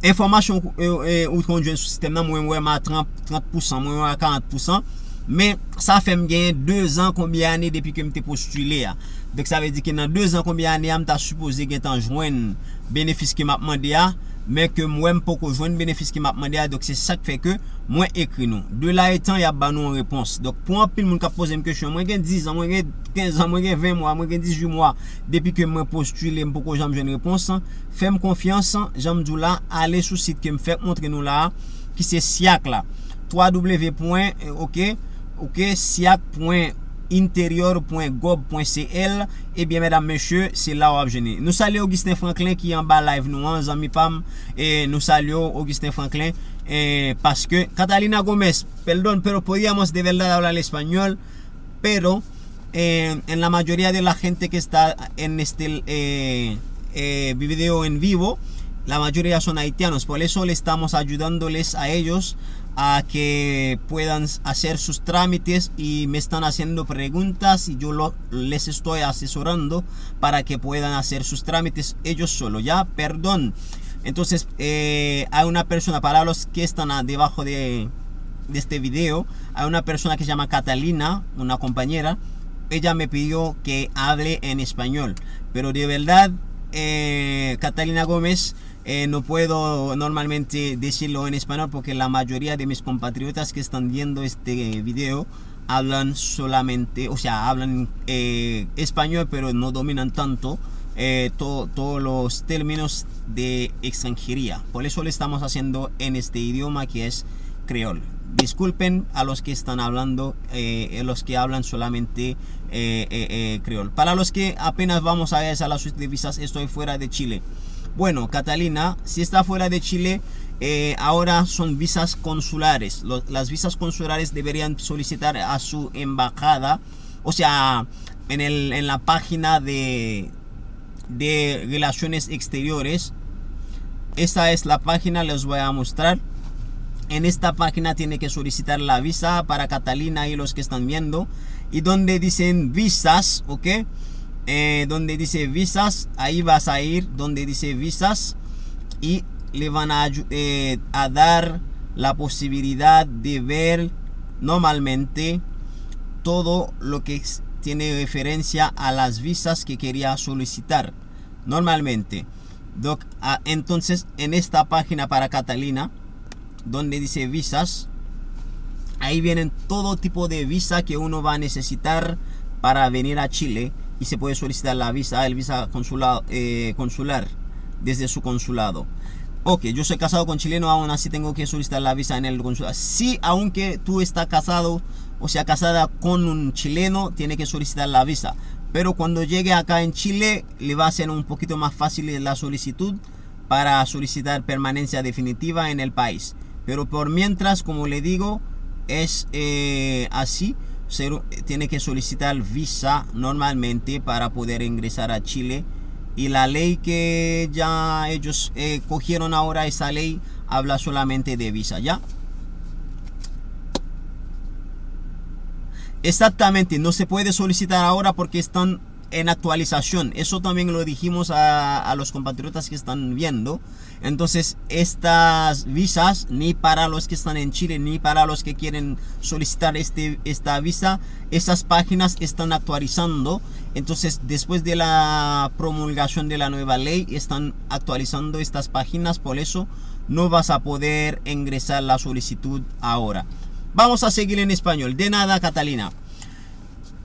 Enfòmasyon ou, eh, eh, ou konn jwenn sou sistèm nan, mwen wè m a trant, trant pousan, mwen wè m a karant pousan. Men sa fè m genyen de zan konbyen ane depi ke m te postile a. Donk, sa vle di ke nan de zan konbyen ane a, m ta sipoze gentan jwenn benefis ke m ap mande a, men ke m wè m poko jwenn benefis ke m ap mande a. Donk, se sa k fè ke mwen ekri nou. De la etan, y ap ban nou yon repons. Donk, pou anpil moun k ap poze m kesyon, mwen gen diz an, mwen gen kenz an, mwen gen ven mwa, mwen gen dizuit mwa, depi ke mwen postile, m poko janm jwenn repons. Fè m konfyans, jan m di w la, ale sou sit ke m fèk montre nou la a, ki se syak la. twa w pwen, ok, ok, syak pwen interior pwen gov pwen C L, ebyen, medam, mesye, se la w ap jwenn li. Nou salye Augustin Franklin ki anba live nou an, zanmi pa m, e nou salye w, Augustin Franklin, e paske Catalina Gómez, perdón, pero podíamos de verdad hablar español, pero eh, en la mayoría de la gente que está en este eh, eh, video en vivo, la mayoría son haitianos. Por eso le estamos ayudándoles a ellos a que puedan hacer sus trámites y me están haciendo preguntas y yo lo, les estoy asesorando para que puedan hacer sus trámites ellos solos, ¿ya? Perdón. Entonces, eh, hay una persona, para los que están a- debajo de, de este video, hay una persona que se llama Catalina, una compañera, ella me pidió que hable en español. Pero de verdad, eh, Catalina Gómez, eh, no puedo normalmente decirlo en español porque la mayoría de mis compatriotas que están viendo este video hablan solamente, o sea, hablan eh, español, pero no dominan tanto eh, to- todos los términos de extranjería. Por eso le estamos haciendo en este idioma que es creol. Disculpen a los que están hablando, eh, los que hablan solamente eh, eh, eh, creol. Para los que apenas vamos a, a la suite de visas, estoy fuera de Chile. Bueno, Catalina, si está fuera de Chile, eh, ahora son visas consulares. Lo- las visas consulares deberían solicitar a su embajada, o sea, en, el, en la página de, de Relaciones Exteriores. Esta es la página, les voy a mostrar. En esta página tiene que solicitar la visa para Catalina y los que están viendo. Y donde dicen visas, ¿ok? Eh, donde dice visas, ahí vas a ir donde dice visas y le van a, ayu- eh, a dar la posibilidad de ver normalmente todo lo que s- tiene referencia a las visas que quería solicitar normalmente. Donc, ah, entonces, en esta página para Catalina, donde dice visas, ahí vienen todo tipo de visa que uno va a necesitar para venir a Chile y se puede solicitar la visa, el visa consula- eh, consular desde su consulado. Ok, yo soy casado con chileno, aún así tengo que solicitar la visa en el consulado. Sí, aunque tú estás casado, o sea, casada con un chileno, tiene que solicitar la visa. Pero cuando llegue acá en Chile, le va a ser un poquito más fácil la solicitud para solicitar permanencia definitiva en el país. Pero por mientras, como le digo, es eh, así, se, tiene que solicitar visa normalmente para poder ingresar a Chile. Y la ley que ya ellos eh, cogieron ahora, esa ley habla solamente de visa, ¿ya? Exactamente, no se puede solicitar ahora porque están en actualización. Eso también lo dijimos a, a los compatriotas que están viendo. Entonces, estas visas, ni para los que están en Chile, ni para los que quieren solicitar este, esta visa, estas páginas están actualizando. Entonces, después de la promulgación de la nueva ley, están actualizando estas páginas. Por eso, no vas a poder ingresar la solicitud ahora. Vamos a seguir en español. De nada, Catalina.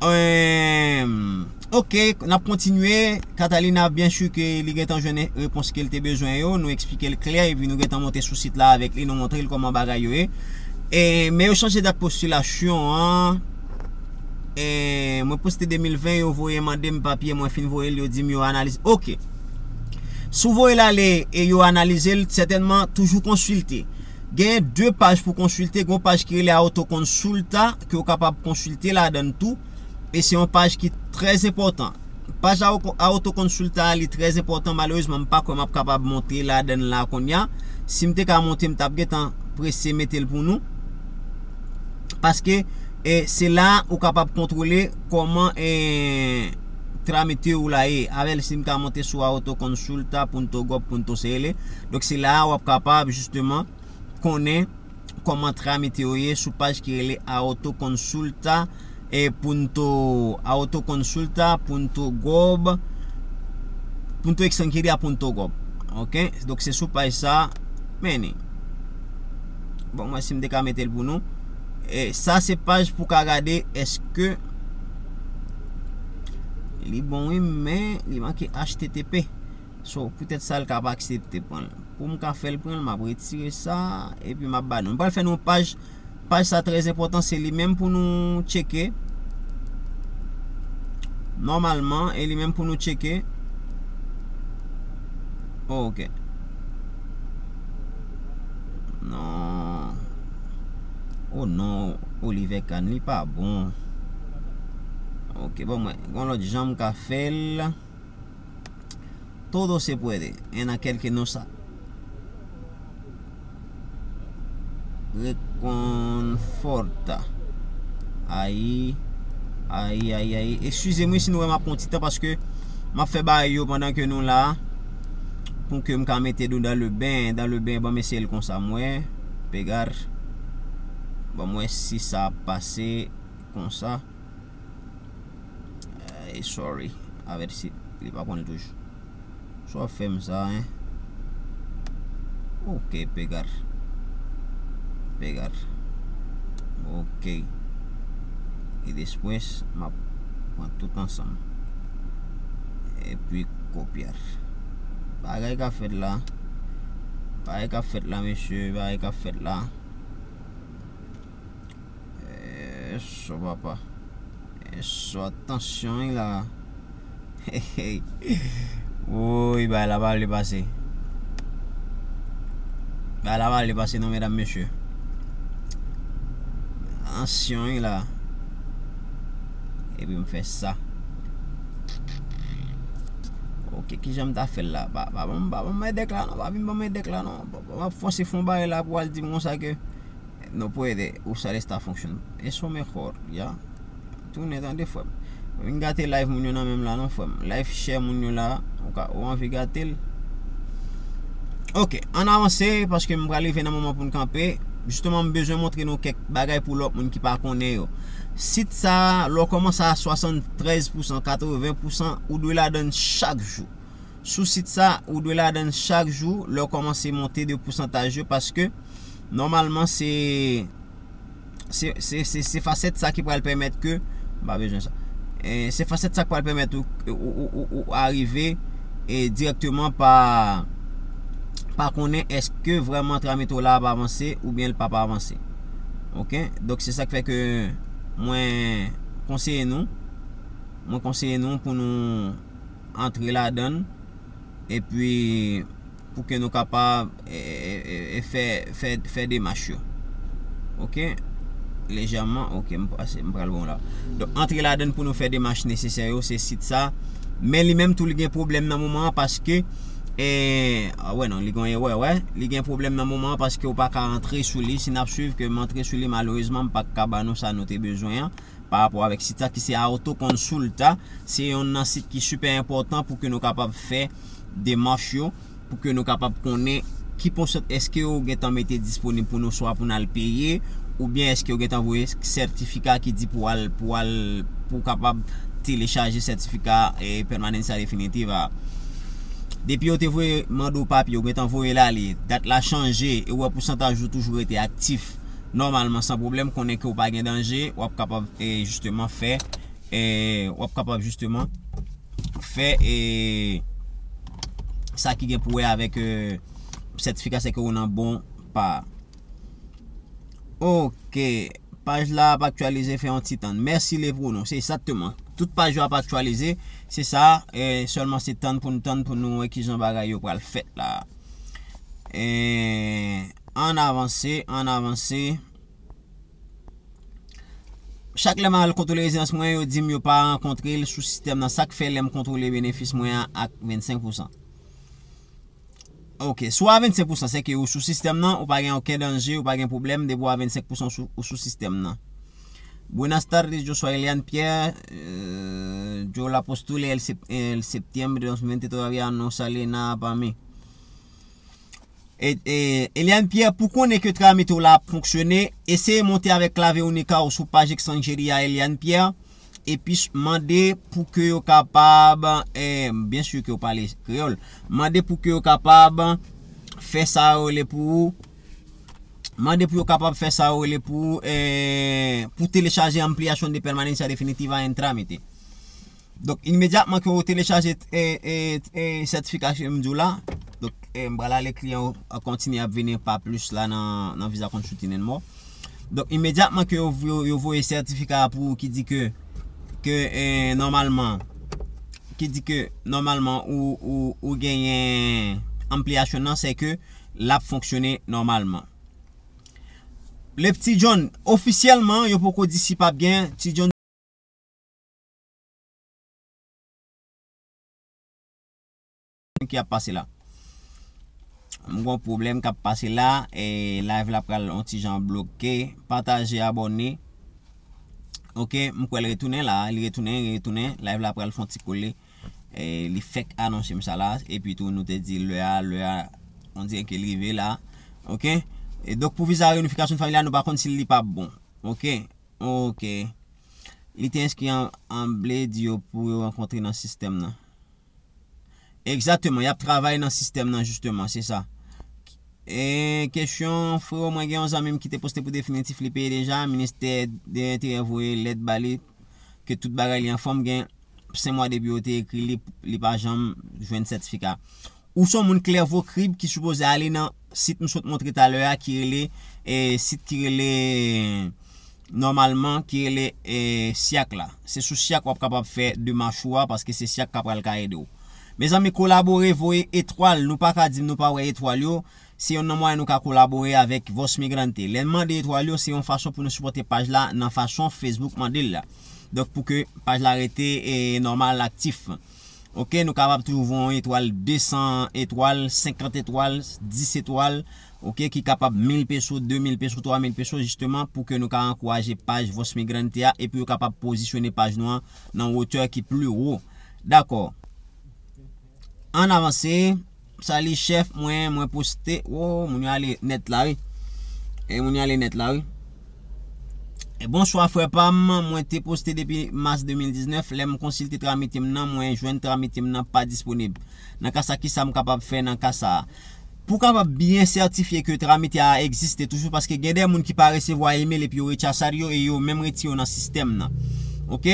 Em, Ok, n ap kontinye. Catalina, byen si ke li gentan jwenn repons ke l te bezwen yo. Nou eksplike l klè, epi nou gentan monte sou sit la avèk li, nou montre l kòman bagay yo ye. E, men yo chanje dat postilasyon an. E, mwen poste de mil ven, yo voye mande m papye, mwen fin voye l, yo di m yo analize. Ok. Si w voye l ale e yo analize l, sètènman, toujou konsilte. Gen de paj pou konsilte, gen yon paj ki rele Autoconsulta, ke w kapab konsilte ladan l tou. E se yon paj ki trè enpòtan. Paj a, Autoconsulta a, li trè enpòtan. Malerezman, m pa kwè m ap kapab monte ladan l la kounye a. Si m te ka monte, m t ap gentan prese mete l pou nou. Paske, e, se la ou kapab kontwole kòman, e, tramite ou la ye. Avè l, si m ka monte sou autoconsulta punto gov punto cl. Donk, se la w ap kapab, jisteman, konnen kòman tramite yo ye sou paj ki rele Autoconsulta, e, punto, autoconsulta punto gov, punto extranjeria punto gov. Ok? Donk, se sou paj sa, men ni. Bon, mwen, si m te ka mete l pou nou. E sa, se paj pou ka gade èske li bon, wi, men li manke H T T P. So, poutèt sa, l ka pa aksepte pran l. Pou m ka fè l pran l, m ap retire sa, epi m ap ba nou. M pral fè nou yon paj. Paj sa trè enpòtan, se li menm pou nou tcheke. Nòmalman, e li menm pou nou tcheke. Oh, ok. Non. Oh non, Oliver Kahn, li pa bon. Ok, bon, mwen, gon lòt jan m ka fè l. Todo se puede, en aquel que nos reconforta. Ayi, ayi, ayi, ayi. Eskize m wi si nou wè m ap pran ti tan paske m ap fè bagay yo pandan ke nou la. Pou ke m ka mete nou dans le bain, dans le bain, ban m eseye l konsa, m wè. Pegar. Ban m wè si sa ap pase konsa. Ay, sorry. Avètisi, li pa konn touch. Sa w ap fè m sa, en? Ok, pegar. Pegar. Ok. E después, m ap pran tout ansanm. Epi kopiar. Bagay k ap fèt la. Bagay k ap fèt la, mesye. Bagay k ap fèt la. Eso, papa. Eso, atansyon, wi, la. Hey, hey. Woy, bagay la pa vle pase. Bagay la pa vle pase, non, medam, mesye. Atansyon, wi, la. Epi m fè sa. Ok, kijan m ta fè l la? Pa, pa, pa, pa ban m èdèk la, non. Pa vin ban m èdèk la, non. Pa, pa, pa fòse fon bagay la pou al di m konsa ke no puede usar esta función. Eso mejor, ya. Tounen tande, frè m. Vin gate live moun yo nan menm la, non, frè m. Live share moun yo la. Ou ka, ou anvi gate l. Ok, ann avanse, paske m pral rive nan moman pou n kanpe. Jisteman, m bezwen montre nou kèk bagay pou lòt moun ki pa konnen yo. Sit sa, lè w kòmanse a swasann trèz pousan, katreven pousan, ou dwe ladann chak jou. Sou sit sa, ou dwe ladann chak jou, lè w kòmanse monte de pousantaj yo, paske nòmalman se, se, se, se, se fasèt sa ki pral pèmèt ke, m pa bezwen sa. E, se fasèt sa ki pral pèmèt ou, ou, ou, ou, ou arive e dirèkteman pa, pa konnen èske vrèman tramite w la ap avanse oubyen l p ap avanse. Ok? Donk, se sa k fè ke mwen konseye nou, mwen konseye nou pou nou antre ladann, epi pou ke nou kapab, e, e, e, e fè, fè, fè demach yo. Ok? Lejèman, ok, m pase, m pral bon la. Donk, antre ladann pou nou fè demach nesesè yo, se sit sa. Men li menm tou, li gen pwoblèm nan moman an paske, e, a, wè, non, li gen, wè, wè, li gen pwoblèm nan moman an paske ou pa ka antre sou li. Si n ap swiv ke m antre sou li, malerezman, m pa ka ba nou sa nou te bezwen an. Pa rapò avèk sit sa ki se Autoconsulta, se yonn nan sit ki sipè enpòtan pou ke nou kapab fè demach yo, pou ke nou kapab konnen ki pousant èske yo gentan mete disponib pou nou, swa pou n al peye, oubyen èske yo gentan voye sètifika ki di pou al, pou al, pou kapab telechaje sètifika, e, permanencia definitiva. Depi yo te voye mande w papye, yo gentan voye l ale, dat la chanje, e w wè pousantaj ou toujou rete aktif. Nòmalman, san pwoblèm, konnen ke w pa gen danje, w ap kapab, e, jisteman fè, e, w ap kapab jisteman fè e sa ki gen pou wè avèk e, sètifika, se ke ou nan bon pa. Ok. Paj la ap aktyalize, fè yon ti tann. Mèsi le pou nou. Se egzakteman. Tout paj yo ap aktyalize. Se sa. E sèlman se tann pou nou tann pou nou wè kijan bagay yo pral fèt la. E ann avanse, ann avanse. Chak lè m al kontwole rezidans mwen, yo di m yo pa rankontre l sou sistèm nan. Sa k fè lè m kontwole benefis mwen an ak vennsenk pousan. Ok, si w a vennsenk pousan, se ke ou sou sistèm nan, ou pa gen okenn danje, ou pa gen pwoblèm, depi w a vennsenk pousan ou sou, ou sou sistèm nan. Buenas tardes, yo soy Elian Pierre, eh, yo la postulé el, sep- el septiembre de dos mil veintitrés, todavía no sale nada pa mí. E, e, Eliane Pierre, pou konnen ke tramite w la ap fonksyone, eseye monte avèk Clave Única ou sou paj Extranjeria Eliane Pierre, epi mande pou ke yo kapab, eh, byen si ke w pale kreyòl, mande pou ke yo kapab fè sa yo rele pou ou, mande pou yo kapab fè sa yo rele pou ou, eh, pou telechaje ampliación de permanencia definitiva en trámite. Donk, imedyatman ke w telechaje e, e, e, sètifikasyon m di w la, donk, e, m pral ale kliyan an kontinye ap vini pa plis la nan, nan viza konsultinan mò. Donk, imedyatman ke yo, yo, yo voye sètifika a pou ou ki di ke, ke e, nòmalman, ki di ke nòmalman ou, ou, ou genyen anpliyasyon nan, se ke l ap fonksyone nòmalman. Le Ti John, ofisyèlman, yo poko di si p ap gen Ti John ki ap pase la. M gon pwoblèm k ap pase la, e live la pral on ti jan bloke. Pataje, abòne. Ok, m kwè l retounen la, li retounen, li retounen. Live la pral fon ti kole. E li fèk anonse m sa la, epi tou nou te di lè a, lè a, on dirait ke l rive la. Ok? E donk pou viza reunifikasyon fanmi la, nou pa konn si li p ap bon. Ok? Ok. Li te enskri an, an ble, di yo pou yo rankontre nan sistèm nan. Egzakteman, y ap travay nan sistèm nan, jisteman, se sa. E kesyon, freo, mwen gen yon zanmi m ki te poste pou definitif, li peye deja, ministè de enteryè voye lèt ba li, ke tout bagay li anfòm, gen senk mwa depi yo te ekri li, li pa janm jwenn sètifika. Ou se yon moun klèvo krib ki sipoze ale nan sit m sot montre talè a ki rele, e, sit ki rele, nòmalman, ki rele, e, syak la. Se sou syak w ap kapab fè demach ou a, paske se syak k ap pral ka ede w. Mezanmi, kolabore, voye etwal. Nou pa ka di m nou pa wè etwal yo. Se youn nan mwayen nou ka kolabore avèk Voz Migrante. Lè n mande etwal yo, se yon fason pou nou sipòte paj la nan fason Facebook mande l la. Donk, pou ke paj la rete, e, nòmal, aktif. Ok, nou kapab toujou voye yon etwal, de san etwal, senkant etwal, dis etwal, ok, ki kapab mil peso, de mil peso, twa mil peso, jisteman, pou ke nou ka ankouraje paj Voz Migrante a, epi yo kapab pozisyone paj nou an nan wotè ki pli wo. Dakò. Ann avanse. Sali chèf, mwen, mwen poste. Wo, moun yo ale nèt la, wi. E moun yo ale nèt la, wi. E bonswa, frè pa m, mwen te poste depi mas de mil diznèf. Lè m konsilte tramite m nan, mwen jwenn tramite m nan pa disponib. Nan ka sa, kisa m kapab fè nan ka sa a? Pou w kapab byen sètifye ke tramite a egziste toujou, paske gen de moun ki pa resevwa email epi yo retchasad yo e yo menm retire yo nan sistèm nan. Ok?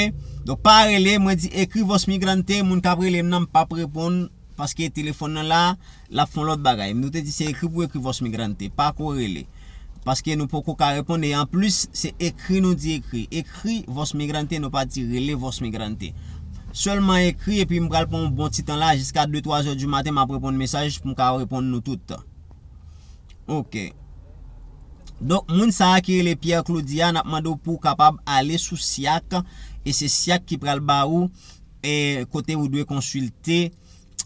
Donk, pa rele, mwen di ekri Voz Migrante, moun k ap rele m nan, m p ap reponn, paske telefòn nan la, l ap fè yon lòt bagay. Nou te di se ekri pou ekri Voz Migrante, pa ko rele. Paske nou poko ka reponn, e anplis, se ekri nou di ekri. Ekri Voz Migrante, nou pa di rele Voz Migrante. Sèlman ekri, epi m pral pran yon bon ti tan la, jiska de twa zè di maten, m ap reponn mesaj pou m ka reponn nou tout. Ok. Donk, moun sa a ki rele Pierre Claudia, n ap mande w pou w kapab ale sou syak, e se syak ki pral ba ou, e kote ou dwe konsilte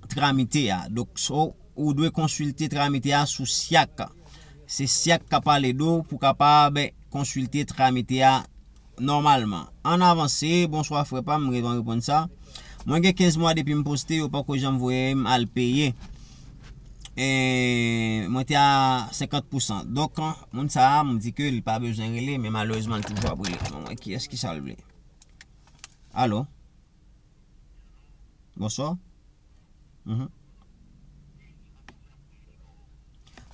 tramite a. Donk, so, ou dwe konsilte tramite a sou syak. Se syak k ap pale de w pou w kapab konsilte tramite a nòmalman. Ann avanse, bonswa frè pa m, m reponn sa. Mwen gen kenz mwa depi m poste, yo poko janm voye m al peye. E, mwen te a senkant pousan. Donk, moun sa a, m di ke li pa bezwen rele, men malerezman, li toujou ap rele. Mwen, kiyès ki sa l vle? Alo? Bonswa. Mhm.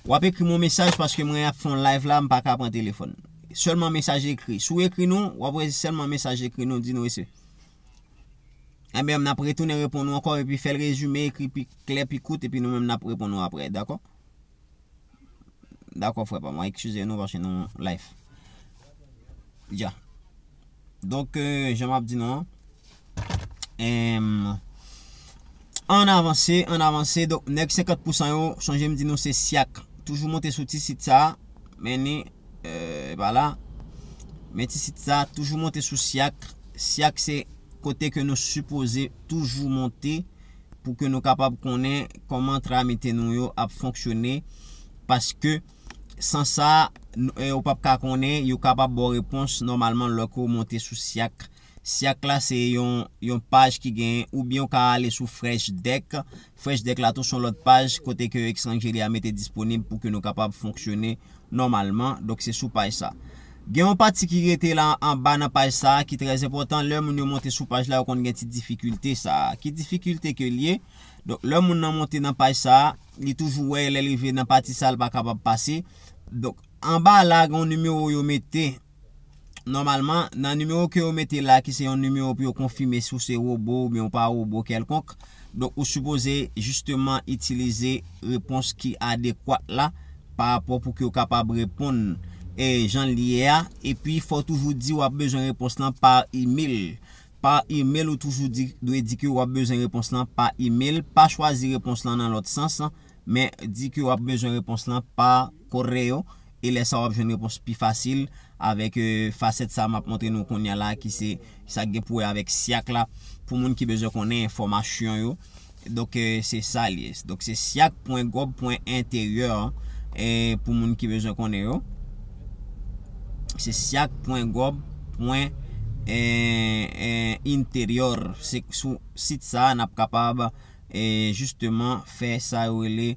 W ap ekri m yon mesaj paske mwen ap fè yon live la, m pa ka pran telefòn. Sèlman mesaj ekri. Si w ekri nou, w ap wè sèlman mesaj ekri nou, di nou rese. Ebyen, n ap retounen reponn ou ankò, epi fè l rezime, ekri pi klè, pi kout, epi nou menm n ap reponn ou apre, dakò? Dakò, frè pa m, eskize nou paske nou live. Dja. Donk, euh, jan m ap di nou an, em, ann avanse, ann avanse. Donk, nèg senkant pousan yo, sonje m di nou se Syak. Toujou monte sou ti sit sa a, men ni, euh, pa la. Men ti sit sa a, toujou monte sou Syak. Syak se kote ke nou sipoze toujou monte pou ke nou kapab konnen kòman tramite nou yo ap fonksyone, paske san sa, n-, e, ou p ap ka konnen, yo kapab ba w repons nòmalman lè ke w monte sou Syak. Syak la se yon, yon paj ki gen, oubyen w ka ale sou Fresh Deck. Fresh Deck la tou se yon lòt paj kote ke Extranjeria mete disponib pou ke nou kapab fonksyone nòmalman. Donk, se sou paj sa. Gen yon pati ki rete la anba nan paj sa ki trè enpòtan. Lè moun yo monte sou paj la, yo konn gen ti difikilte sa. Ki difikilte ke l ye? Donk, lè moun nan monte nan paj sa, li toujou wè lè l rive nan pati sa, l pa kapab pase. Donk, anba la, gen yon nimewo yo mete. Nòmalman, nan nimewo ke yo mete la, ki se yon nimewo pou yo konfime si w se wobo oubyen w pa wobo kèlkonk, donk, ou sipoze jisteman itilize repons ki adekwat la pa rapò pou ke w kapab reponn, e, jan l ye a. Epi, fò w toujou di w ap bezwen repons lan pa imèl. Pa imèl, ou toujou di, dwe di ke w ap bezwen repons lan pa imèl. Pa chwazi repons lan nan lòt sans, men di ke w ap bezwen repons lan pa correo. E lè sa, w ap jwenn repons pi fasil avèk, e, fasèt sa m ap montre nou kounye a la, ki se sa k gen pou wè avèk Syak la, pou moun ki bezwen konnen enfòmasyon yo. Donk, e, se sa l ye. Donk, se syak pwen gòb pwen enteryè, e, pou moun ki bezwen konnen yo. Se syak pwen gòb pwen, e, e, interior. Se sou sit sa a n ap kapab, e, jisteman fè sa yo rele,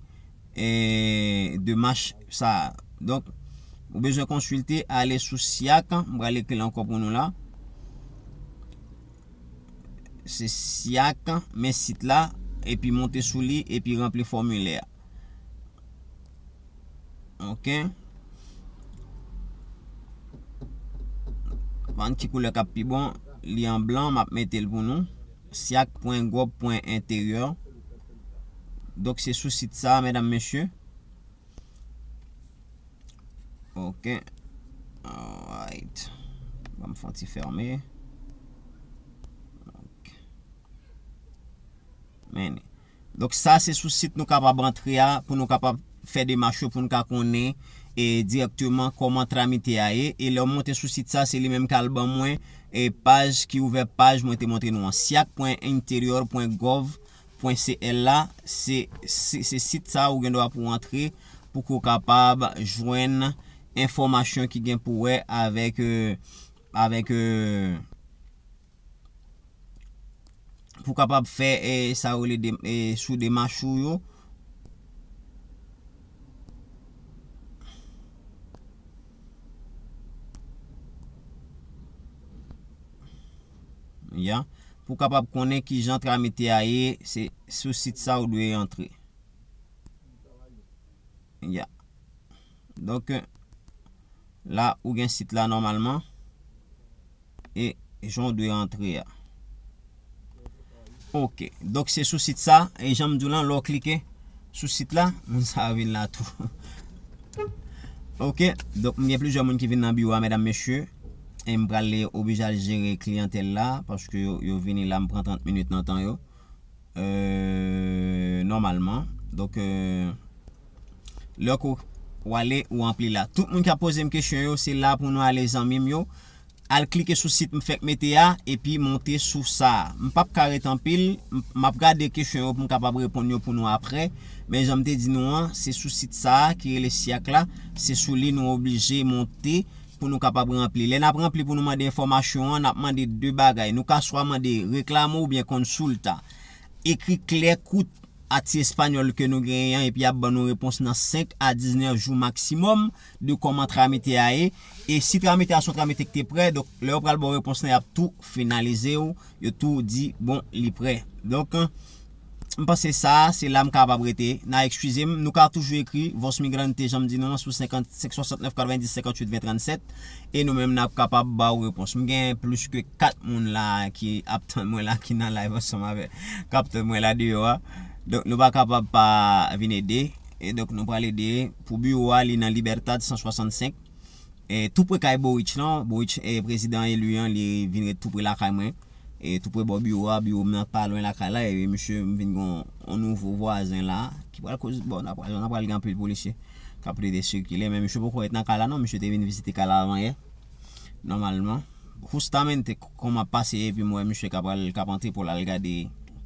e, demach sa a. Donk, ou bezwen konsilte, ale sou Syak, m pral ekri l ankò pou nou la. Se Syak, men sit la, epi monte sou li, epi ranpli fòmilè a. Ok. Ban ki koulè k ap pi bon, li an blan, m ap mete l pou nou. Syak pwen gòb pwen enteryè. Donk, se sou sit sa, medam, mesye. Ok. Alright. Ban m fè yon ti fèmen. Ok. Men. Donk, sa se sou sit nou kapab antre a, pou nou kapab fè demach yo, pou nou ka konnen, e, dirèkteman kòman tramite a ye. E lè w monte sou sit sa, se li menm k al ban mwen, e, paj ki ouvè paj mwen te montre nou an. Syak pwen interior pwen gòv pwen C L la, se, se, se sit sa ou gen dwa pou w antre pou ke w kapab jwenn enfòmasyon ki gen pou wè avèk, e, avèk, e, pou w kapab fè, e, sa yo rele de, e, sou demach ou yo. Ya. Pou w kapab konnen kijan tramite a ye, se sou sit sa ou dwe antre. Ya. Donk, la, ou gen sit la nòmalman. E jan w dwe antre a. Ok. Donk, se sou sit sa. E jan m di w lan, lè w klike sou sit la, moun sa a vin la tou. Ok. Donk, m gen plizyè moun ki vin nan biwo a, medam, mesye. E m pral oblije al jere kliyantèl la, paske yo, yo vini la, m pran trant minit nan tan yo. Euh, nòmalman. Donk, euh, lè ke w ale, ou ranpli la. Tout moun k ap poze m kesyon yo, se la pou nou ale, zanmi m yo. Al klike sou sit m fèk mete a, epi monte sou sa a. M p ap ka ret anpil, m, m ap gade kesyon yo pou m kapab reponn yo pou nou aprè. Men jan m te di nou an, se sou sit sa a ki rele Syak la, se sou li nou oblije monte pou nou kapab ranpli. Lè n ap ranpli pou nou mande enfòmasyon an, n ap mande de bagay. Nou ka swa mande reklamo oubyen konsulta. Ekri klè, kout, a ti espanyòl ke nou genyen an, epi y ap ban nou repons nan senk a diznèf jou maksimòm de kòman tramite a ye. E si tramite a se yon tramite ki te prè, donk, lè yo pral ba w repons lan, y ap tou finalize w, yo tou di, bon, li prè. Donk, M panse sa, se la m kapab rete. N a eskize m, nou ka toujou ekri Voz Migrante, jan m di nou an, sou senkant, senk swasantnèf, katrevenndis, senkanntuit, ven, trannsèt, e nou menm n ap kapab ba w repons. M gen plis ke kat moun la ki ap tann mwen la, ki nan live ansanm avè, k ap tann mwen la deyò a. Donk, nou pa kapab pa vin ede. E donk, nou pral ede. Pou biwo a, li nan Libertad san swasannsenk. E, tou pre kay Boric lan, Boric, e, prezidan eli an, li vin ret tou pre lakay mwen. E, tou pre bò biwo a, biwo m nan pa lwen lakay la, e misye, m vin gen yon, yon nouvo vwazen la, ki pral koz, bon, n ap pral, n ap pral gen anpil polisye k ap plede sikile, men misye poko ret nan kay la non, misye te vin vizite kay la avan yè, nòmalman. Justamente, kòman ap pase, epi m wè misye k ap pral, k ap antre pou l al gade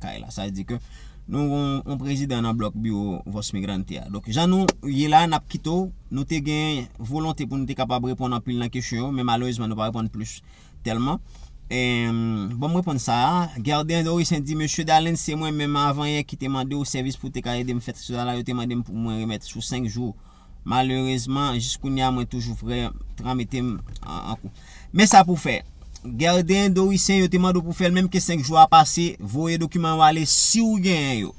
kay la. Sa vle di ke nou yon, yon prezidan nan blòk biwo Voz Migrante a. Donk, jan nou ye la, n ap kite w. Nou te gen volonte pou nou te kapab reponn anpil nan kesyon yo, men malerezman, nou pa reponn plis tèlman. Em, bon, m reponn sa a. Gerdin Doricen di, Mesye Dalen, se mwen menm avan yè ki te mande w sèvis pou te ka ede m fè sa la, yo te mande m pou mwen remèt sou senk jou. Malerezman, jiskounye a, mwen toujou frè, tramete m an, an kou. Men sa pou fè. Gerdin Doricen, yo te mande w pou fè l, menm ke senk jou a pase, voye dokiman yo ale si w genyen yo.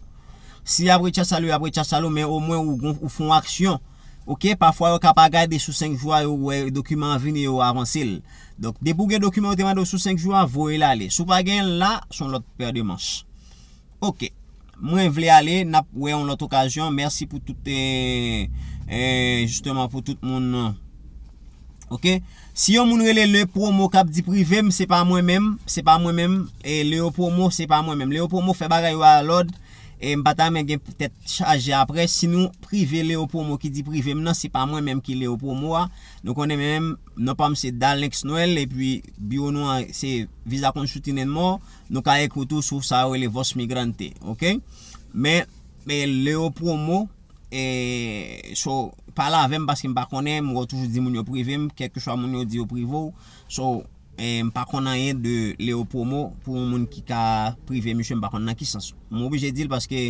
Si y ap retchasal ou, y ap retchasal ou, men omwen ou, gon- ou fè yon aksyon. Oke, pafwa yo ka pa gade sou senk jou a, yo wè dokiman an vini, yo avanse l. Donk, depi w gen dokiman yo te mande w sou senk jou a, voye l ale. Si w pa genyen l la, se yon lòt pè de manch. Oke. Mwen vle ale, n ap wè yon lòt okazyon. Mèsi pou tout, e, e, jisteman pou tout moun. Oke? Si yon moun rele Le Promo k ap di prive m, se pa mwen menm, se pa mwen menm. E Leo Promo, se pa mwen menm. Leo Promo fè bagay yo a lòd. E m pa ta renmen gen tèt chaje apre. Si nou prive Leo Promo ki di prive m nan, se pa mwen menm ki Leo Promo a. Nou konnen menm, non pa m se Dalenx Noël, epi biwo nou an se Visa Consulting and More. Nou ka ekri w tou sou sa yo rele Voz Migrante, oke? Men, men Leo Promo, e, so, pale avè m paske m pa konnen, m wè w toujou di moun yo prive m, kèlkeswa moun yo di yo prive w. So, e, m pa konn anyen de Leo Promo pou yon moun ki ka prive misye, m pa konn nan ki sans. M oblije di l paske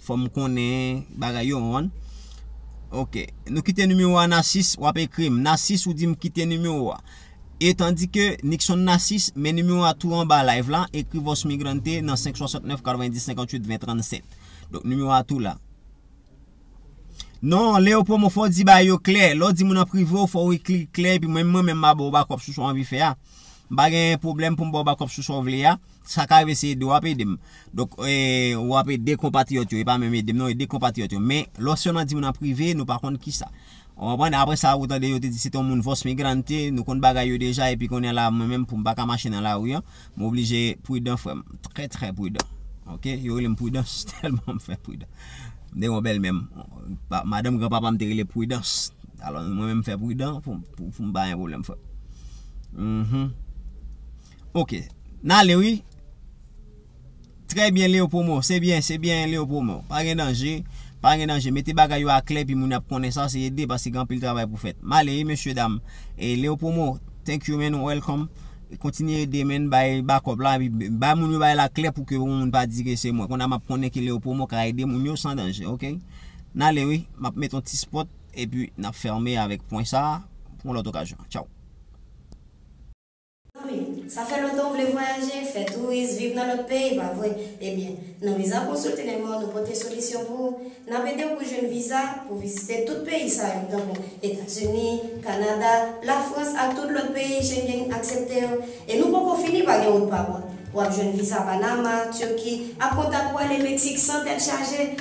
fò m konnen bagay yo, w konprann? Oke. Nou kite nimewo a Nasis, w ap ekri m. Nasis, ou di m kite nimewo a. E tandike Nixon Nasis, men nimewo a tou anba live la, ekri Voz Migrante nan senk swasantnèf, katrevenndis, senkantuit, ven, trannsèt. Donk, nimewo a tou la. Non, Leo Promo, fò w di bagay yo klè. Lè w di moun an prive w, fò w ekri klè, epi mwen, mwen menm, m a ba w bakòp sou sa w anvi fè a. M pa gen pwoblèm pou m ba w bakòp sou sa w vle a. Sa ka rive se ede w ap ede m. Donk, e, w ap ede konpatriyòt yo, e pa menm ede m non, ede konpatriyòt yo. Men, lè w sèlman di moun an prive, nou pa konn kisa. Ou konprann? Apre sa, ou tande yo te di se te yon moun Voz Migrante, nou konn bagay yo deja, epi kounye a la, mwen menm, pou m pa ka mache nan lari an, m oblije pridan, frè m. Trè, trè pridan. Oke? Yo rele m Pridans, tèlman m fè pridan. M te gen yon bèlmè m. Pa- Madanm granpapa m te rele Pridans. Alò, mwen menm m fè pridan pou, pou, pou m pa gen pwoblèm, frè m. Mhm. Oke. N ale, wi. Trè byen, Leo Promo. Se byen, se byen, Leo Promo. Pa gen danje. Pa gen danje. Mete bagay yo aklè, epi moun ap konnen sa, se ede, paske gen anpil travay pou fèt. M ale, wi, mesye dam. E Leo Promo, thank you, man. Welcome. Kontinye ede, man. Bay bakòp la, epi bay moun yo bay la klè pou ke yon moun pa di ke se mwen. Kounye a m ap konnen ke Leo Promo ka ede moun yo san danje, oke? N ale, wi. M ap mete yon ti spot, epi n ap fèmen avèk pwen sa a pou yon lòt okazyon. Tchaw. Zanmi, sa fè lontan w vle vwayaje, fè touris, viv nan lòt peyi, pa vre? Ebyen, nan Visa Consulting and More, nou pote solisyon pou ou. N ap ede w pou jwenn viza pou vizite tout peyi sa yo, tankou Etazini, Kanada, Lafrans ak tout lòt peyi Schengen aksepte yo. E nou poko fini, pa gen wout pa bò. W ap jwenn viza Panama, Tiki, ak kontak pou ale Meksik san tèt chaje.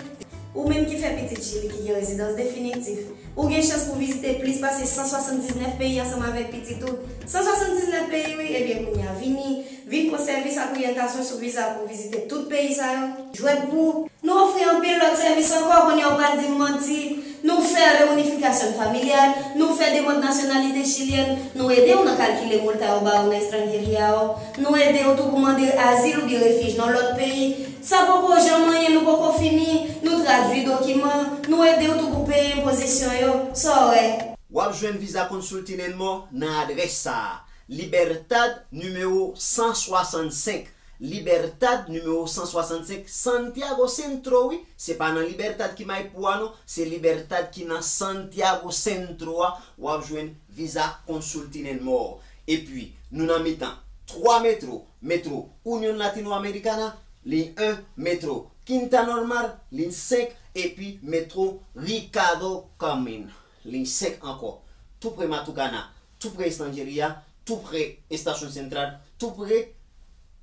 Ou menm ki fè pitit Chili ki gen rezidans definitif, ou gen chans pou vizite plis pase san swasanndiznèf peyi ansanm avèk pitit ou. San swasanndiznèf peyi, wi, ebyen kounye a, vini, vin pran sèvis ak oryantasyon sou viza pou vizite tout peyi sa yo. Jwèt pou ou. Nou ofri anpil lòt sèvis ankò, kounye a w pral di m manti. Nou fè reunification familiale, nou fè demann nasyonalite chilyèn, nou ede w nan kalkile multa yo ba w nan estranjeria yo, nou ede w tou pou mande azil oubyen refij nan lòt peyi. Sa poko janm anyen, nou poko fini, nou tradui dokiman, nou ede w tou pou peye enpozisyon yo. Sa w wè? W ap jwenn Visa Consulting and More nan adrès sa a, Libertad nimewo san swasannsenk. Libertad nimewo san swasannsenk, Santiago Centro, wi. Se pa nan Libertad ki Maipú a, non. Se Libertad ki nan Santiago Centro a. W ap jwenn Visa Consulting and More. Epi, nou nan mitan twa metro, Metro Union Latinoamericana, liy en, Metro Quinta Normal, liy senk, epi metro Ricardo Carmen, liy senk ankò. Tou pre Matucana, tou pre Estanjeria, tou pre Estasyon Sentral, tou pre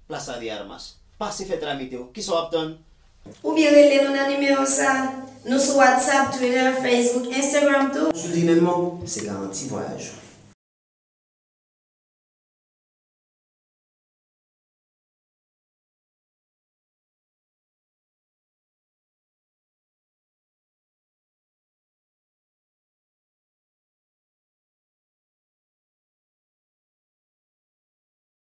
Plaza de Armas. Pase fè tramite w. Kisa w ap tann? Oubyen rele nou nan nimewo sa. Nou sou WhatsApp, Twitter, Facebook, Instagram tou. Julie Nelmond, se garanti vwayaj ou.